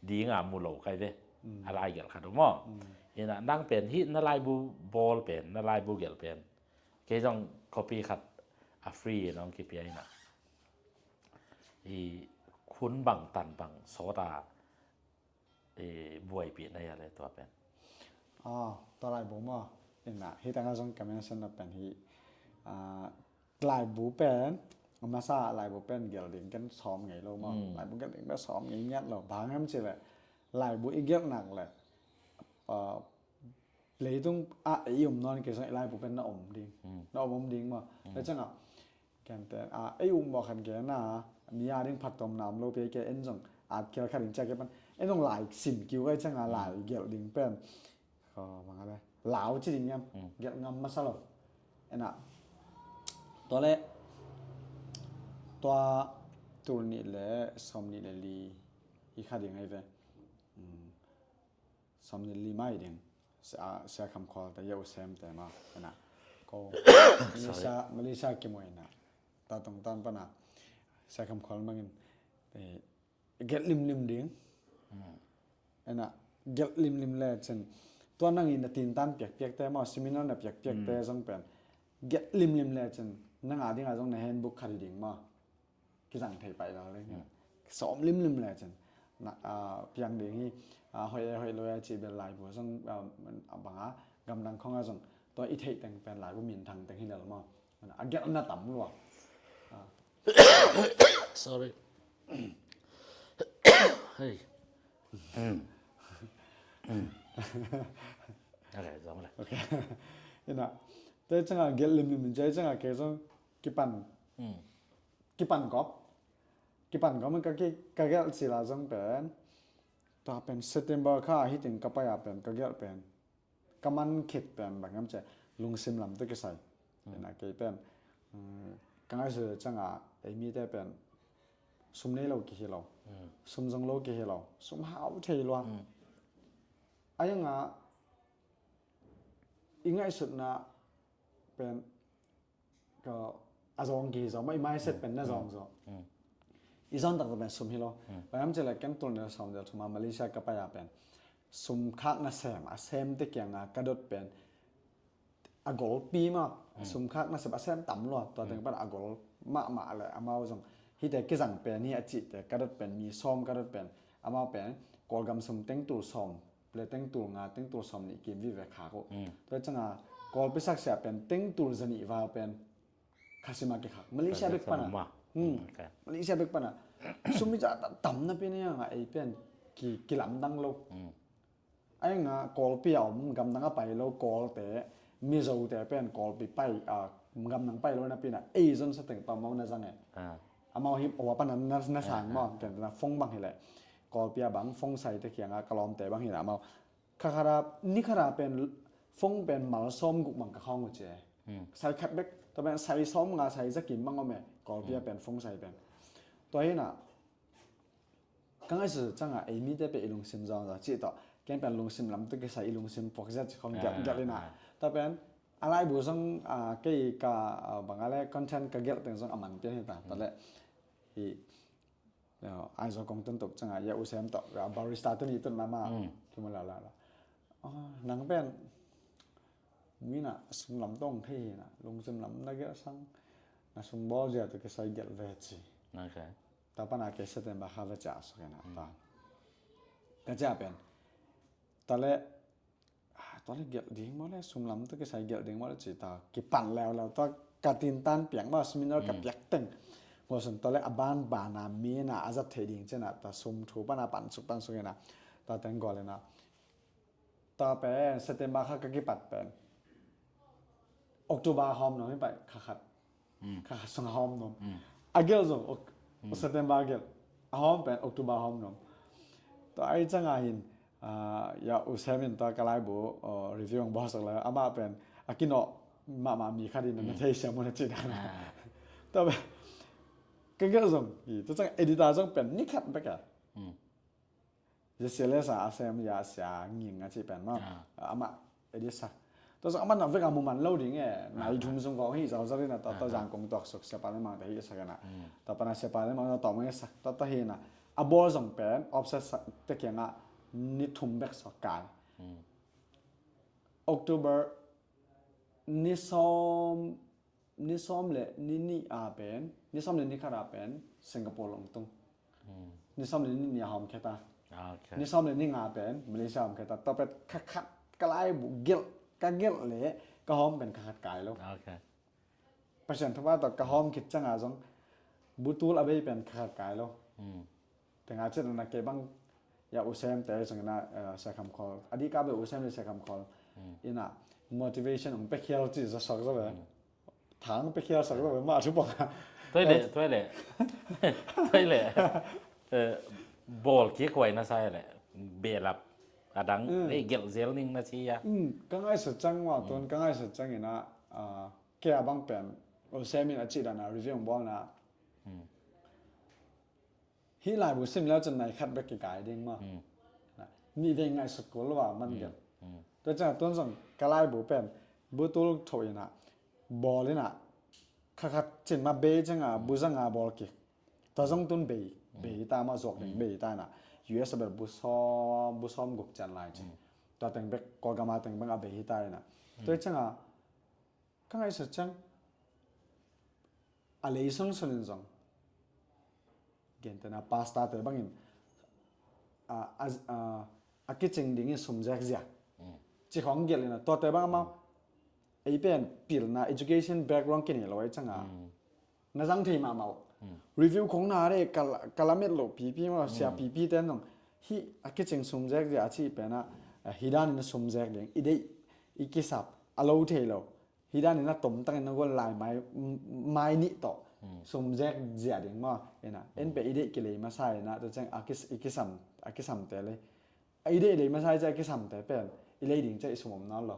dinga mu lo kai ve. A lai gelh khat uh maw. Ina nang pen hi na laibu bawl pen, na laibu gelh pen kei zong copy khat a free in ong kipia ina. I khun bang tan bang sawta buaipih na ia le tua pen. Tua laibu maw. Ina hi tanga zong ka mention na pen hi laibu pen, masa laibu pen gelh ding ken sawm ngei lo maw. Laibu gelh ding pen sawm ngei ngiat lo. Bang hiam ci le laibu i gelh nak le leitung ah ei um nawn kei zong i laibu pen na om ding. Na om om ding maw. Le canga kente a ei um maw khan kena mi a ding phat tom nam lo pe ke en zong at kel kha ding cia ke pan en zong lai sim kiu kai canga lai gelh ding pen. Bang a le lau ci ding yam gelh ngam masa lo. Ena tua le tua tul nih le sawm nih le li i kha ding ai ve. Sawm nih li mai ding. Sia Kham Khual te, Yau Sem te ma ena ko Malaysia, Malaysia kimu ena ta tong tan pana Sia Kham Khual mangin gelh limlim ding. Ena gelh limlim le cin tua nangin na tintan piakpiak te maw, seminar na piakpiak te zong pen gelh limlim le cin nanga dinga zong na handbook khat hi ding maw. Kizang thei pai lo le. Sawm limlim le cin piang ding hi. Hoih e hoih lo e ci bel laibu zong banga gamdang khonga zong tua i theih teng pen laibu minthang teng hi lel maw. A gelhna tam lua. Sorry. Hei. Ina te canga gelh limlim te canga kei zong kipan kipan kop. Kipan kop ka gelh cila zong pen tua pen September kha hiting ka pai a pen ka gelh pen ka man khit pen bang ngam ce lungsim lam te kisai. Ina kei pen ka ngaihsut canga ei mite pen sum nei lo kihi lo, sum zong lo kihi lo, sum hau thei lua. Ai anga i ngaihsutna pen a zawng kihi zaw maw, i mindset pen na zawng zaw. I zawng taktak pen sum hi lo. Bang ngam ci le ken tul nih le sawm nih le thuma Malaysia ka pai a pen sum khak nasem a sem te kianga ka dot pen a golpi maw. Sum khak nasem a sem tam lua, tua teng pan a gol mahmah le amau zong hite kizang pen hi a cihte ka dot pen mi sawm ka dot pen amau pen Kawlgam sum teng tul sawm le teng tul nga teng tul sawm nih kim vive khak uh. Tua canga Kawlpi saksia pen teng tul zanih val pen khasima kikhak Malaysia bek pana. Malaysia bek pana sum i za tam napi na ianga ei pen kilamdang lo. Ai nga Kawlpi a om gamdang a pai lo Kawlte Mizote pen Kawlpi pai gamdang pai lo napi na ei zon sa teng pamau na zang e. Amau hi owa pana na sang maw, kentena phone bang hileh Kawlpi a bang phone sai te kianga ka lawmte bang hileh amau khakhara ni khara pen phone pen mal sawm guk bang ka khawng uh ci e. Sai khat bek, tua pen sai sawm nga sai zakim bang om e Kawlpi a pen phone sai pen. Tua hina ka ngaihsut canga ei mite pen i lungsim zawng zaw cih tawh ken pen lungsim lam tawh kisai i lungsim puak zia ci khawng gelh gelh ina. Tua pen a laibu zong kei ka bang a le content ka gelh teng zong a man pian hi ta. Tua le hi Aizawl kong tun tuk canga ia usem tawh barista tuni tun nama kimu la la la nang pen Mina sunglam tawh hong thei hi na, lungsim lam na gelh sang, na sungbawl zia tawh kisai gelh ve ci. Tua pana kei September kha ve ci a suk hi na. Ka ci a pen, tua leh, tua leh gelh ding maw leh, sunglam tawh kisai gelh ding maw leh ci ta kipan leuleu, tua ka tintan piak maw, seminar ka piak teng. Ngawh sun tua leh a ban bana mina a zat thei ding ci na, tua sum thu pana pansuk pansuk hi na, tua teng gol hi na. Tua pen September kha ka kipat pen October a hawm nuam hi pai, kha khat. Kha khat sung a hawm nuam. A gelh zong Oc- September a gelh. A hawm pen October a hawm nuam. Tua ai canga hin, ah, ya u Sem in tua ka laibu, oh, review ang bawlsak lai. Amah pen a kinawh mahmah mi khat in na thei siam un a ci dan. Tua pen ka gelh zong hi. Tua canga editor zong pen ni khat bek a. Zia sia le sa a sem ya sia nging a ci pen maw. Amah edit sa. Tua zong amah na vek a mu man lo ding e. Nai thum sung kong hi zau zau ding na tua tua zang kong tuak suk sia pa le mang te hi sa ka na. Tua pana sia pa le mang tua tawm hi sa. Tua tua hi na. A bawl zong pen offset sa te kiangah ni thum bek sa kai. October ni sawm ni sawm le ni nih a pen, ni sawm le ni khat a pen Singapore hong tung. Ni sawm le ni nih a hawm khia ta. Ni sawm le ni nga pen Malaysia hawm khia ta. Tua pen kha khat ka laibu gelh, ka gelh le ka hawm pen kha khat kai lo. Pasian thupha tawh ka hawm khit canga zong butul a bei pen kha khat kai lo. Tenga cit na kei bang ya u Sem te sung ina, eh, Sia Kham Khol. A dih ka be u Sem le Sia Kham Khol. Ina motivation ong pe khial ci za sok za be. Thang pe khial sok za be ma thu pok. Toile, toile. Toile. Eh, bol ki kwai na sa le. Belap. Adang, eh, gel zel ning na ci ya. Ka ngai sa cang wa ton, ka ngai sa cang ina, ah, ke abang pen. U Sem in a ci dana review ong bol na. Hih laibu sim leu cun nai khat bek kikai ding maw? Nih vei ngaihsut kul lo a man gel. Tua ciangah tuan zong ka laibu pen butul tho inah bawl inah kha khat cin mah bei ciangah bu zanga bawl kik. Tua zong tun bei, bei ta mah zuak ding bei ta inah. U S a bel bu sawm, bu sawm guk cian lai cin. Tua teng bek Kawlgam a teng bek a bei hi ta inah. Tua ciangah ka ngaihsut ciang a lei sunsun in zong gentehna pastor te bangin a, a, a, a kicing dingin sum zekzia ci khawng gelh in a tuate bang amau ei pen pilna education background kinei lo ei canga na zang thei mahmah uh. Review khawng na re ka lamet loh pipi maw sia pipi ten zong hih a kicing sum zekzia a cih penah hih danin a sum zek ding i deih i kisap a lo thei lo. Hih danin a tomtakin na gual lai mai, mai nih tawh sum zek zia ding maw? Ina en pe i deih kilei masa ina tua ciang a kis, i kisam, a kisamte lei. A i deih lei masa i cia a kisamte pen i lei ding cia i sum om nawn lo.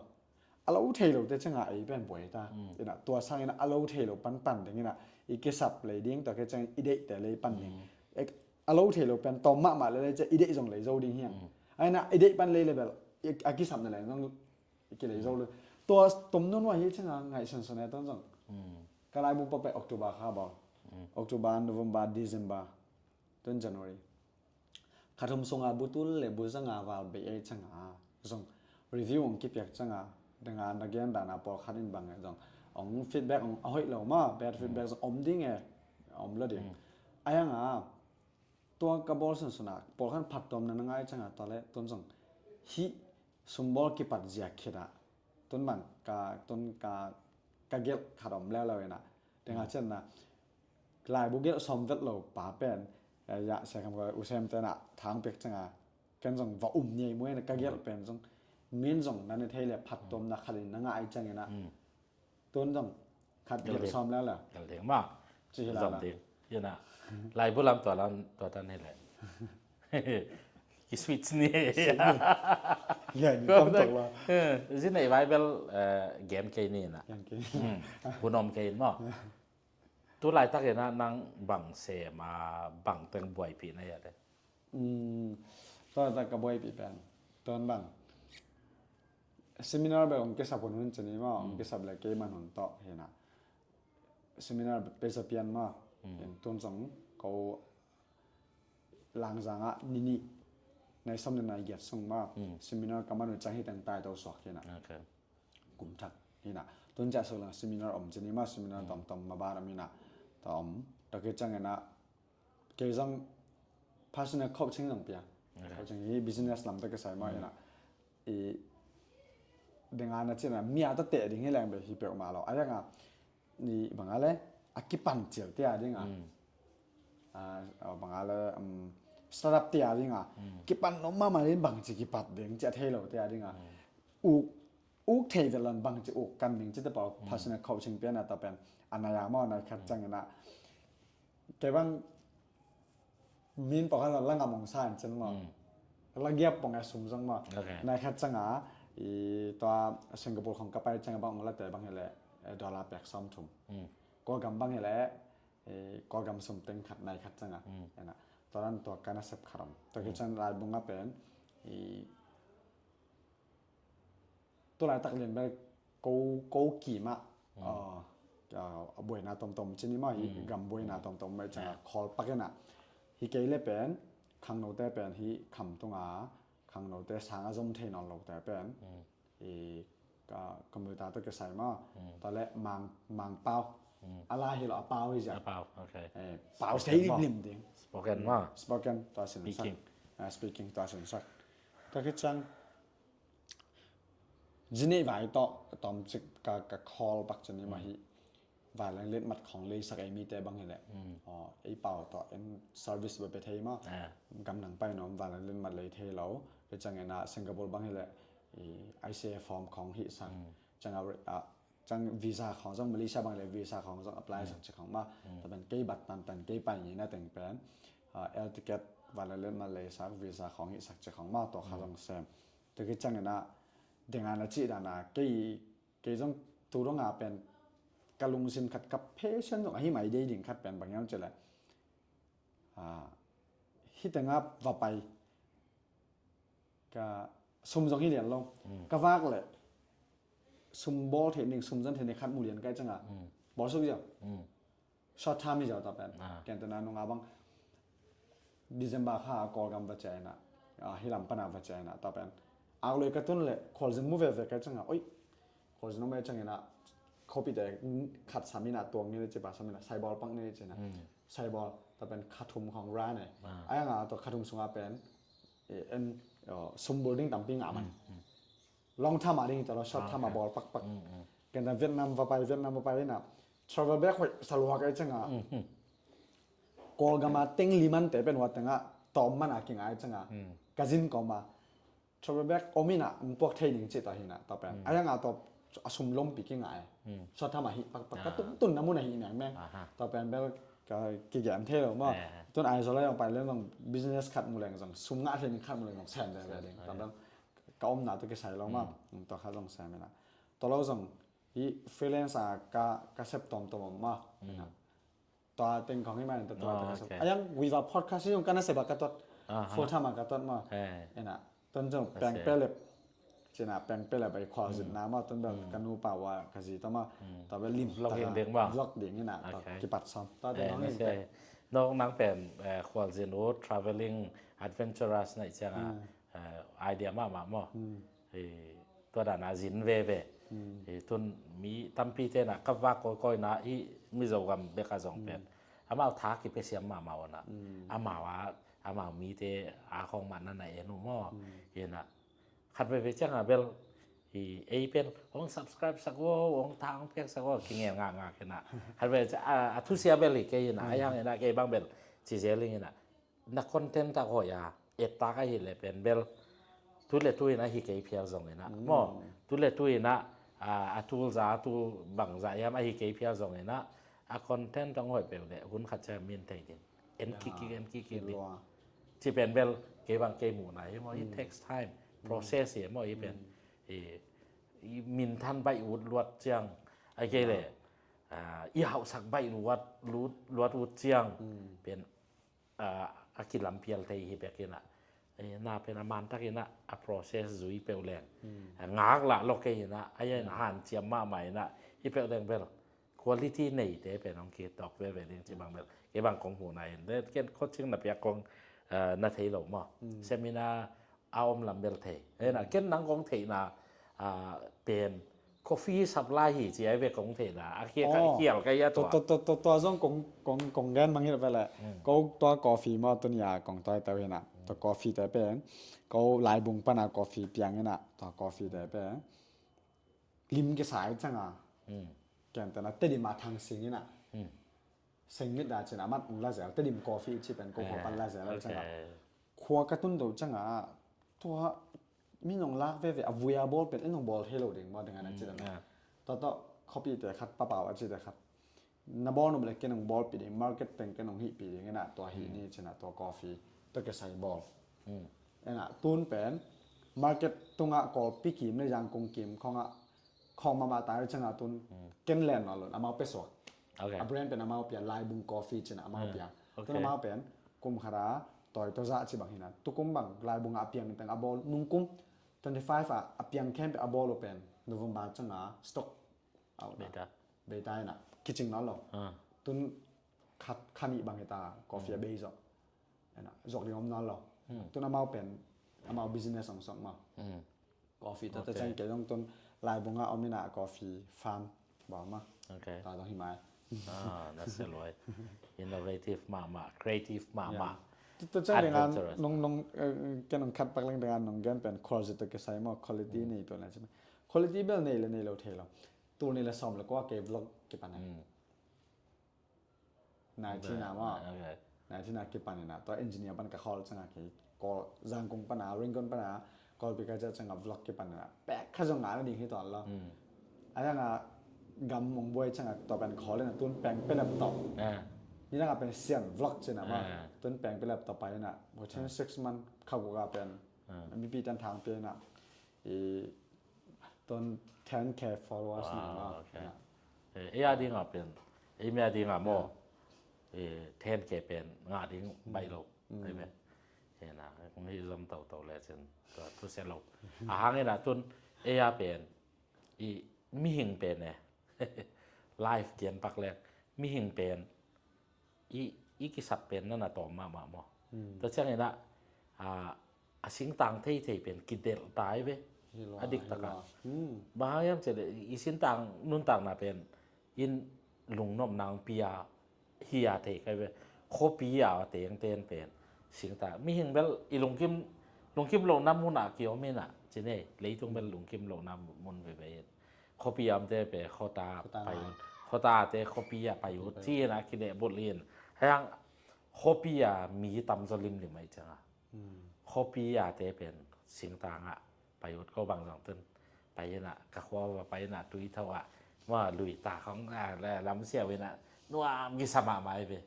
A lo thei lote cianga ei pen buai ta. Ina tua sangin a lo thei lo panpan ding ina i kisap lei ding tua ke ciang i deihte lei pan ding. A lo thei lo pen tawm mahmah lei lei cia i deih zong lei zo ding hiang. A ina i deih pan lei le bel a kisam na lei zong i kilei zo lo. Tua tom nawn uh a hi cianga ngaihsunsun e tuan zong. Ka laibu pawh peh October kha bawl. October, November, December, tuan January. Kha thum sunga bu tul le bu zanga val bei ei cianga zong review ong kipiak cianga denga na gen dana pawlkhat in bang e zong ong feedback ong a hoih lo ma bad feedback zong om ding e om lo ding. A yanga tua ka bawl sunsunah pawlkhat phattuamna na ngai cianga tua le tuan zong hih sumbawl kipat zia khitah tuan bang ka tuan ka ka gelh khat om leuleu inah tenga cianna laibu gelh sawm vet lo pa pen ya sia kam ka u sem tenah thang pek cianga ken zong va um niai muai na ka gelh pen zong min zong na ne thei le phattuamna khat in na ngai cianginah Tun zong khat gelh sawm lala. Gelh ding ma. Ci hi lala. Zom ding. Yuna. Laibu lam tua lam tua tan hi le. Ki switch ni. Ngai ni tam tok la. Zin nei Bible gen kei ni na. Gen kei. Hunom kei ma. Tu laitak ina nang bang sem a bang teng buaipih na ya le. Tua laitak ka buaipih pen. Tuan bang. Seminar bel ong kisap hun hun cini ma ong kisap le kei man hun tawh hina. Seminar bel pesa pian ma in tun song ko langzanga nini nai som le nai giat sung ma seminar ka man hun cang hi teng tai tau suak hina. kum thak hi na. Tun ciah suk lang seminar om ci ni ma, seminar tomtom ma ban om hi na. Tua om, tua khit ciangin ah kei zong personal coaching zong pia. Coaching hi business lam tawh kisai ma hi na. I ding a na cih na mi a tawh teh ding hi leng bek hi peuhmah lo. A dang a i bang a le a kipan cil te a ding a, a bang a le startup te a ding a kipan lo mahmah in bangci kipat ding ci a thei lo te a ding a, uk uk thei vel lon bangci uk kan ding ci te pau personal coaching pian a ta pen a nai a maw, nai khat ciangin ah kei bang min pawlkhat la ngam ong sa in cin maw. La giap pong a sum zong maw. Nai khat ciang a i tua Singapore khong ka pai ciang a bang ong la te bang hi leh dollar pek sawm thum. Kawlgam bang hi leh Kawlgam sum teng khat nai khat ciang a. Tua dan tua ka nasep khat om. Tua khit ciang lai bung a pen i tu laitak lian bel ko ko kim ah a buaina tomtom ci ni maw, hi gam buaina tomtom mai ciang a khawl pak in ah hi kei le pen khangnote pen hi kham tung a khangnote sang a zom thei nawn lote pen i computer tawh kisai maw. Tua le mang mang pau a la hi lo a pau hi zia. Pau sei limlim ding. Spoken maw. Spoken tua sin sak. Speaking tua sin sak. Tua khit ciang Zi neih vai tawh tawmcik ka, ka khawl bak cun i mah hi. Vanleng letmat khawng leisak ei mite bang hi leh ei pau tawh en service bia pia thei maw. Gam nang pai nuam vanleng letmat lei thei lo. Tua ciangin ah Singapore bang hi leh i C A form khawng hihsak. Ciang a, a, ciang visa khawng zong Malaysia bang hi leh visa khawng zong apply sak ci khawng maw. Tua pen kei bat tantan kei pai ngeina teng pen air ticket vanleng letmat leisak visa khawng hihsak ci khawng maw, tua kha zong sem. Tua khit ciangin ah deng a na cih dan a kei, kei zong tu dong a pen ka lungsim khat ka passion zong ahi mai dei ding khat pen bang hiam cih leh hih teng a va pai ka sum zong hi lian lo. Ka vak leh sum bawl theih ning, sum zon theih ning khat mu lian kai ciang a bawl suk ziau. Short term hi ziau ta pen. Ken tena nunga bang December kha a Kawlgam va ciah in ah, hi lam pan a va ciah in ah ta pen. Akloi ka tun leh khualzin mu veve kai ciang a, oi, khualzin om ei ciangin ah khuapite khat sam in ah tuang ni le ci pa sam in ah saibawl pak ni le ci in ah. Saibawl ta pen kha thum khawng ra ne. A yang a tua kha thum sung a pen en sum bul ding tampi ngah man. Long term a ding hi ta lo, short term a bawl pakpak. Ken ta Vietnam va pai, Vietnam va pai in ah travel bag hoih sa lua kai ciang a Kawlgam a teng limante pen hua teng a tawm man a kingai ciang a ka zin kawm a travel bag om in ah hong puak thei ding cih ta hi in ah ta pen. A yang a tawh a sum lompi kingah e. Short term a hih pakpak ka tuntun na mun a hih mengmeng. Ta pen bel ka kigen thei lo maw. Tun Aizawl a zong pai leng zong business khat mu leng zong sum ngah thei ding khat mu leng zong sem veve ding. Ta pen ka omna tawh kisai lo maw. Tua kha zong sem in ah. Tua lo zong hih freelance a ka, ka sep tawmtawm om maw. Tua teng khawng hi mah in tua tua ka sep. A yang Viva podcast hi zong ka na sep a ka tuat. Full time a ka tuat maw. Ena tun zong peng pelep. Cina peng pelep a i khualzinna maw tun bel ka nupa ua ka zi tawh maw. Tua bel lim vlog ding in ah tua kipat sawm. Tua teng khawng hi. Nong nang pen khualzin uh traveling adventurous na i ciang a idea mahmah maw. Tua dan a zin veve. Tun mi tampi te na ka vak kawikawi na i Mizo gam bek a zong pen amau tha kipia siam mahmah uh na. Amau a, amau mite a khawng mah na na en uh maw. Hi na khat veve ciang a bel ei pen hong subscribe sak uh, hong tha hong piak sak uh kingen ngakngak hi na. Khat veve ciang a thusia bel hi kei hi na, a yang hi na kei bang bel ci zel hi na. Na content tak hoih a et tak ahih leh pen bel tu le tu in a hi kei phial zong in a maw, tu le tu in a a tul za a tul bang za hiam a hi kei phial zong in a a content tawh hoih peuh leh hun khat ciang min thei ding en kik kik en kik kik ding. Ci pen bel kei bang kei muhna hi maw, it takes time, process hi maw, hi pen i min than baih ut luat ciang a kei leh i hauhsak baih luat luat ut ciang pen a kilampial thei hi bek in a na pen a man tak in a a process zui peuh leng ngak lah lo kei in a a ia in a hanciam mahmah in a hi peuh leng bel quality neite pen hong kitawk veve ding ci bang bel kei bang kong muhna in ken coaching na piak kong na thei lo maw, seminar a om lam bel thei. Hi na ken nang kong theihna pen Coffee supply hi ci ai ve kong theihna a khial ka, oh, khial ka ia tua. Tua, tua, tua, tua zong kong, kong, kong gen mang hi lo ve le. Hmm. Ko tua coffee maw tuni a kong toi tau hi na. Tua coffee te pen. Ko Laibung pana coffee piang hi na. Tua coffee te pen. Lim kisai changa. Hmm. Ken tena Tedim a Thang Sing hi na. Hmm. Sengmit da chin amat ung la zel. Tedim coffee ci pen ko ko pan la zel changa. Okay. Khua ka tun do changa. Tua mi nong lak veve a vui a bawl pen, en nong bawl thei lo ding maw ding a na ci dan. Tua tawh khuapi te khat, papau a ci te khat. Na bawl nop le ken nong bawlpih ding, market teng ken nong hihpih ding, ena tua hih ni ci na tua coffee tua kisai bawl. Ena tun pen market tungah Kawlpi kim le Zangkong kim khawngah khawng mahmah ta hi ciangah tun ken len nawn lo in amau pia suak. Okay. A brand pen amau pia, Laibung Coffee ci na amau pia. Tun amau pen kum khat a tawi tua zah ci bang hi na. Tukum bang Laibung ah a piang teng a bawl nungkum twenty five ah a piang khempeuh a bawl uh pen November ciangah stock out na. Beita. Beita ina kicing nawn lo. Tun khat kha nih bang hi ta coffee a bei zawh. Ina zuak ding om nawn lo. Tun amau pen amau business ong sawk ma. Coffee tawh tawh ciang kei zong tun Laibung ah om ina coffee farm bawm a. Okay. Ta dong hi mai. Ah, na sia luai. Innovative mahmah, creative mahmah. Tawh ciang ding an nong nong ken nong khat pak leng ding an nong gen pen quality tawh kisai maw, quality nei tua na ci. Quality bel nei le nei lo thei lo. Tul nih le sawm le kua kei vlog kipan a. Nai thina maw. Nai thina kipan ina tua engineer pan ka call ciangah kei call, Zangkong pana, Rangoon pana call pi ka ciah ciangah vlog kipan ina pek kha zong ngah na ding hi tuan lo. A ciangah gam mong buai ciangah tua pen call ina tun peng pe laptop. Ni dangah pen sian vlog cina maw. Tun peng pe laptop pai ina within six month kha guk ah pen mipi tan thang pe ina. I tun ten K followers na. Wow, okay. Ei a dingah pen, ei mi a dingah maw, ten K pen ngah ding baih lo. Ei ve. Hena kong hi zom toto le cin tua tu se lo. A hang ina tun ei a pen i mihing pen e. Life kian pak lek mihing pen i, i kisap pen na na tawm mahmah maw. Tua ciang ina a, a singtang theithei pen kidelh ta i ve. A dik taka. Bang hang hiam cih leh i singtang nuntakna pen in lungnop nang pia hi a thei kai ve. Khuapi a tengten pen singtang mihing bel i lungkim, lungkim lo na mun a kiom ina cine, leitung bel lungkim lo na mun veve in. Khuapi a omte pen khuata pai ut, khuata te khuapi a pai ut ci ina kileh bulh in. Hang khuapi a mi tamzaw limlim ahi cianga khuapi a te pen singtang ah pai ut ko bang zong tun pai ina ka khua va pai ina tui tho ah maw lui ta khong lam siau ina nuam kisa mahmah i ve.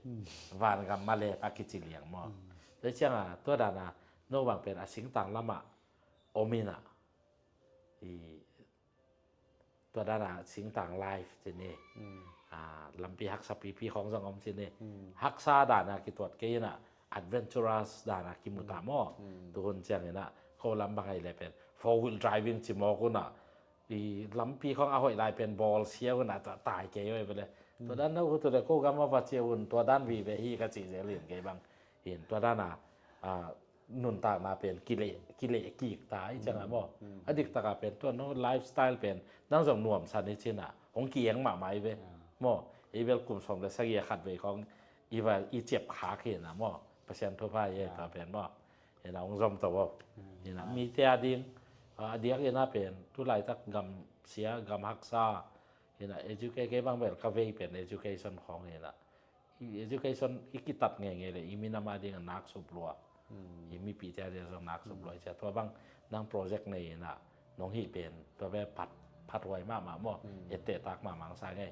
Van gam ma le pa kici liang maw. Te cianga tua dana no bang pen a singtang lamah om ina i tua dana singtang life ci ni. Lampi haksa pipi khong zong om ci ni. Haksa dana kituat kei ina adventurous dana kimuta maw. Tuhun ciang ina ko lam bang ai le pen four wheel driving ci mawk una i lampi khong a hoih lai pen bawl sia una tai kei oi vele. Tua dan na utu le ko gam a va cia un tua dan vive hi ka ci zel in kei bang hin tua dana nuntakna pen kileh, kileh kik ta i cianga maw. A diktaka pen tua no lifestyle pen nang zong nuamsa ni cina hong kieng mahmah i ve maw. I bel kum sawm le sagih a khat vei khong i va i ciap khak hina maw. Pasian thupha i ta pen maw. Hina hong zom to maw. Hina mite a ding a diak ina pen tulaitak gam sia gam haksa hina educate kei bang bel ka vei pen education khong hina. I education i kitat ngeingei le i minam a ding a nak sup lua. I mipite a ding a zong nak sup lua i cia tua bang nang project nei ina nong hih pen tua be phat, phat huai mahmah maw. Etteh tak mahmah ang sa ngei.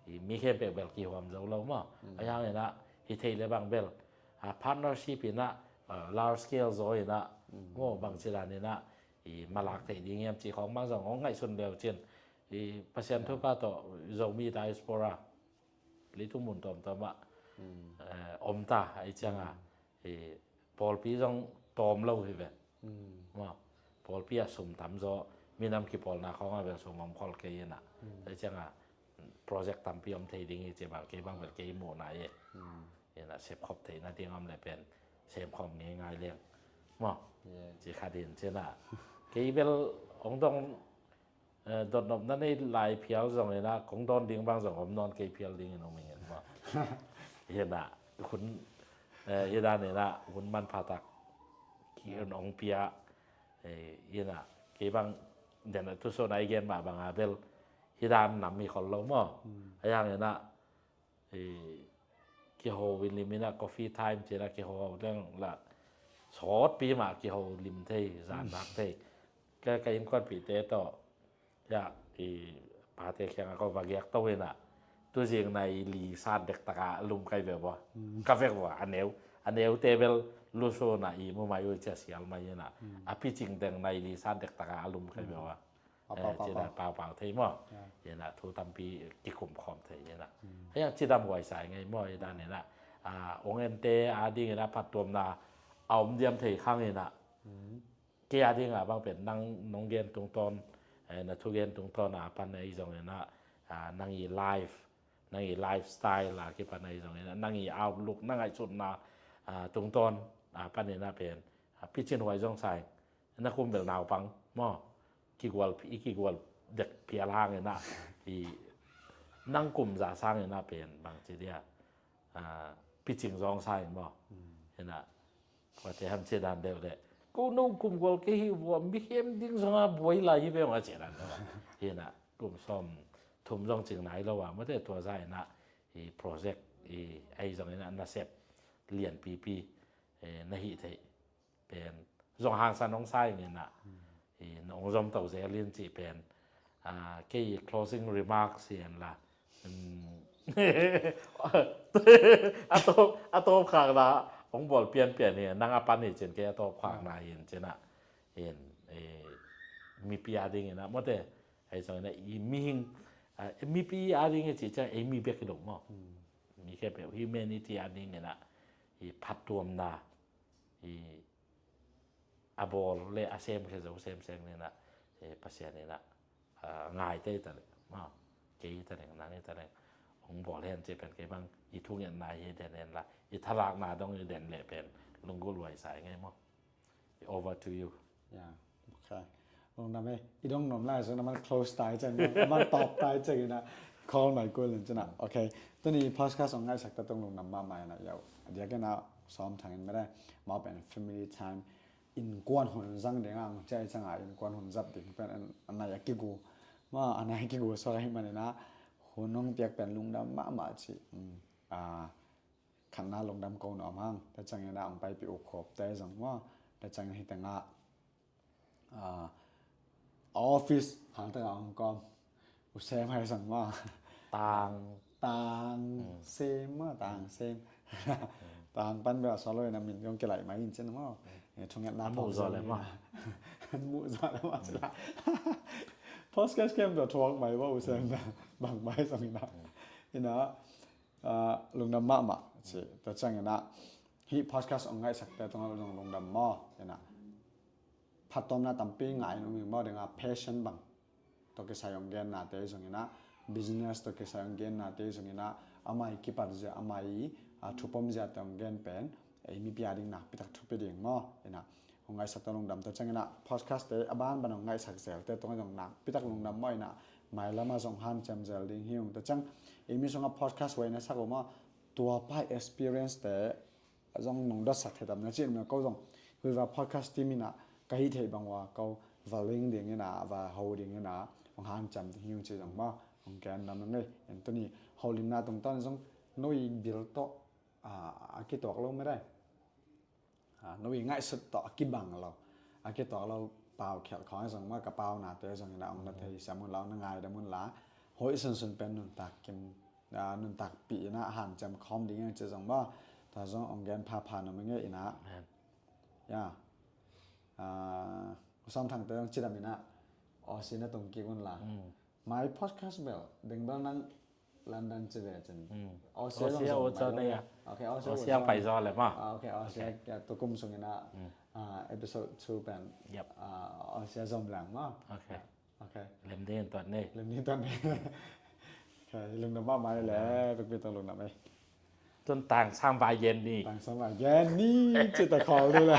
I mi khempeuh bel kihuam zo lo maw. A yang ina hi thei le bang bel a partnership ina large scale zaw ina maw bang ci dan ina i malak thei ding hiam ci khong bang zong hong ngaihsun leu cin i Pasian thupha tawh Zomi diaspora leitung mun tawmtawm ah om ta ahi cianga pawlpi zong tawm lo hi ve. Pawlpi ah sum tam zaw minam kipawlna khawng ah vel sum om khol kei ina ahi cianga project tampi om thei ding hi ci bang kei bang vel kei muhna e. Ina sepkhop theihna ding om le pen semkhop ngei ngai leng maw. Ci kha din cina kei bel ong dong Eh, dotnop na nei lai phial zong inah kong dawn ding bang zong om nawn kei phial dingin om ing maw. Hinah hun, eh, hi dan inah hun manpha tak ki-in ong pia, eh, hinah kei bang den a thuso na i gen mah banga bel hi dan nam hi khol lo maw. A yang inah kiho lim inah coffee time ci inah kiho leng la sawtpi mah kiho lim thei, zan nak thei. Ka, ka innkuanpihte tawh ya i pate kiangah ko va giak to inah tuzing nai li sat dek taka a lum kai ve bua. Ka vek bua a neu, a neute bel lusu na i mu mai ui cia sial mai inah a picing deng nai li sat dek taka a lum kai ve bua. Paupau thei maw? Inah thu tampi kikum khawm thei inah. Hei ang cidam huai sai ngei maw i dan inah ong ente a ding inah phattuamna a om diam thei khang inah. Kei a dingah bang pen nang nong gen tungtawn, eh, na thugen tungtawn a pan ei zong inah, ah, nang i life, nang i lifestyle a kipan ei zong inah nang i outlook, nang ngaihsutna, ah, tungtawn a pan inah pen, ah, picin huai zong sai. Na kum bel naupang maw, kigual, i kigual dek phial hang inah i nang kum za sang inah pen bang ci dia, ah, picing zong sai maw. Inah kuate ham ci dan deuh leh ko no kum gual kei hi vua, mi hem ding zonga buai lai hi ve ong a ci dan deuh. Hinah kum sawm thum zong cing nai lo a mate tua za inah i project i ei zong inah nasep lianpipi, eh, na hih theih pen zong hangsan ong sa ing inah i na ong zom to zel in cih pen, ah, kei closing remarks hi en la. A tawp, a tawp khakna ong bawl pianpian hi, nang a pan hi cin kei a tawp khakna hi in cinah in, eh, mipi a ding inah mawte ei zong inah i mihing, ah, mipi a ding i cih ciang ei mi bek hi lo maw. Mi khempeuh humanity a ding inah i phattuamna i a bawl le a semkhia zo semsem ninah, eh, Pasian inah, ah, ngai tei ta le maw, kei ta leng nang i ta leng ong bawl hen ci pen kei bang i thungetna hi den hen la i thalakna dong i den leh pen lunggulh huai sai ngei maw. Over to you. Yeah. Okay. Lungdam e. I dong nuam lai zong na man close tai ceng, na man tawp tai ceng inah call mai kul in cinah. Okay. Tuni podcast ong ngaihsak ta tung lungdam mahmah inah yo. A diak inah sawm thang in mede mau pen family time. Innkuan hun zang ding ang ciai canga innkuan hun zat ding pen a nai a kigu ma, a nai a kigu suak ahi man inah hun ong piak pen lungdam mahmah ci. Ah, khatna lungdam ko na om hang, ta ciangin a ong paipih uh khawpte zong maw, ta ciangin hi tengah, ah, a office hang tengah ong kawm uh sem hai zong maw. Tang. Tang sem maw, tang sem. Tang pan bia solo in a min kong kilaih mai in cin maw. Eh, thungetna a muh zaw le maw. A muh zaw le maw cila. Podcast kem tua thuak mai maw uh sem na bang mai zong ina. Ina, ah, lungdam mahmah ci. Tua ciangin ah hih podcast ong ngaihsakte tungah zong lungdam maw. Ina, phattuamna tampi ngah in um hi maw, ding a passion bang tawh kisai ong gennate zong ina, business tawh kisai ong gennate zong ina, amah i kipat zia, amah i, ah, thupom ziate ong gen pen ei mipi a ding nakpi tak thupi ding maw. Ina, hong ngaihsak tawh lungdam. Tua ciang ina, podcast te a banban hong ngaihsak zelte tungah zong nakpi tak lungdam maw. Ina, mailam ah zong hanciam zel ding hi ung. Tua ciang ei mi sungah podcast huai na sak uh maw, tua pa experience te zong nong dotsak thei tam na cih, ko zong Huiva podcast team ina ka hih theih bang ua ko va link ding ina, va ho ding ina hong hanciam ding hi ung ci zong maw. Hong ken dam na ngei. En tuni holimna tungtawn zong no i bil tawh, ah, a kituak lo mede. Ah, no i ngaihsut tawh a kibang lo, a kituak lo pau khialh khawng zong maw, ka paunate zong ina ong na thei siam un la, ong na ngaidam un la. Hoih sunsun pen nuntak kim, ah, nuntakpih ina hanciam khawm ding ang ci zong maw. Tua zong ong gen phapha na mangei ina. Ya. Ah, Sawm Thangte zong cidam ina Aussie na tung kik un la. My podcast bel, ding bel nang London ci ve cin. Aussie zong zong mai lo. Okay, Aussie zong pai zaw le maw. Ah, okay, Aussie, ya, tukum sung ina, ah, episode two pen. Yep. Ah, Aussie zong lang maw. Okay. Okay. Lem ding tuan nei. Lem ding tuan nei. Okay, lungdam mahmah le, bikbik tong lungdam ei. Tun tang sang bai gen ni. Tang sang bai gen ni, ci ta khol du la.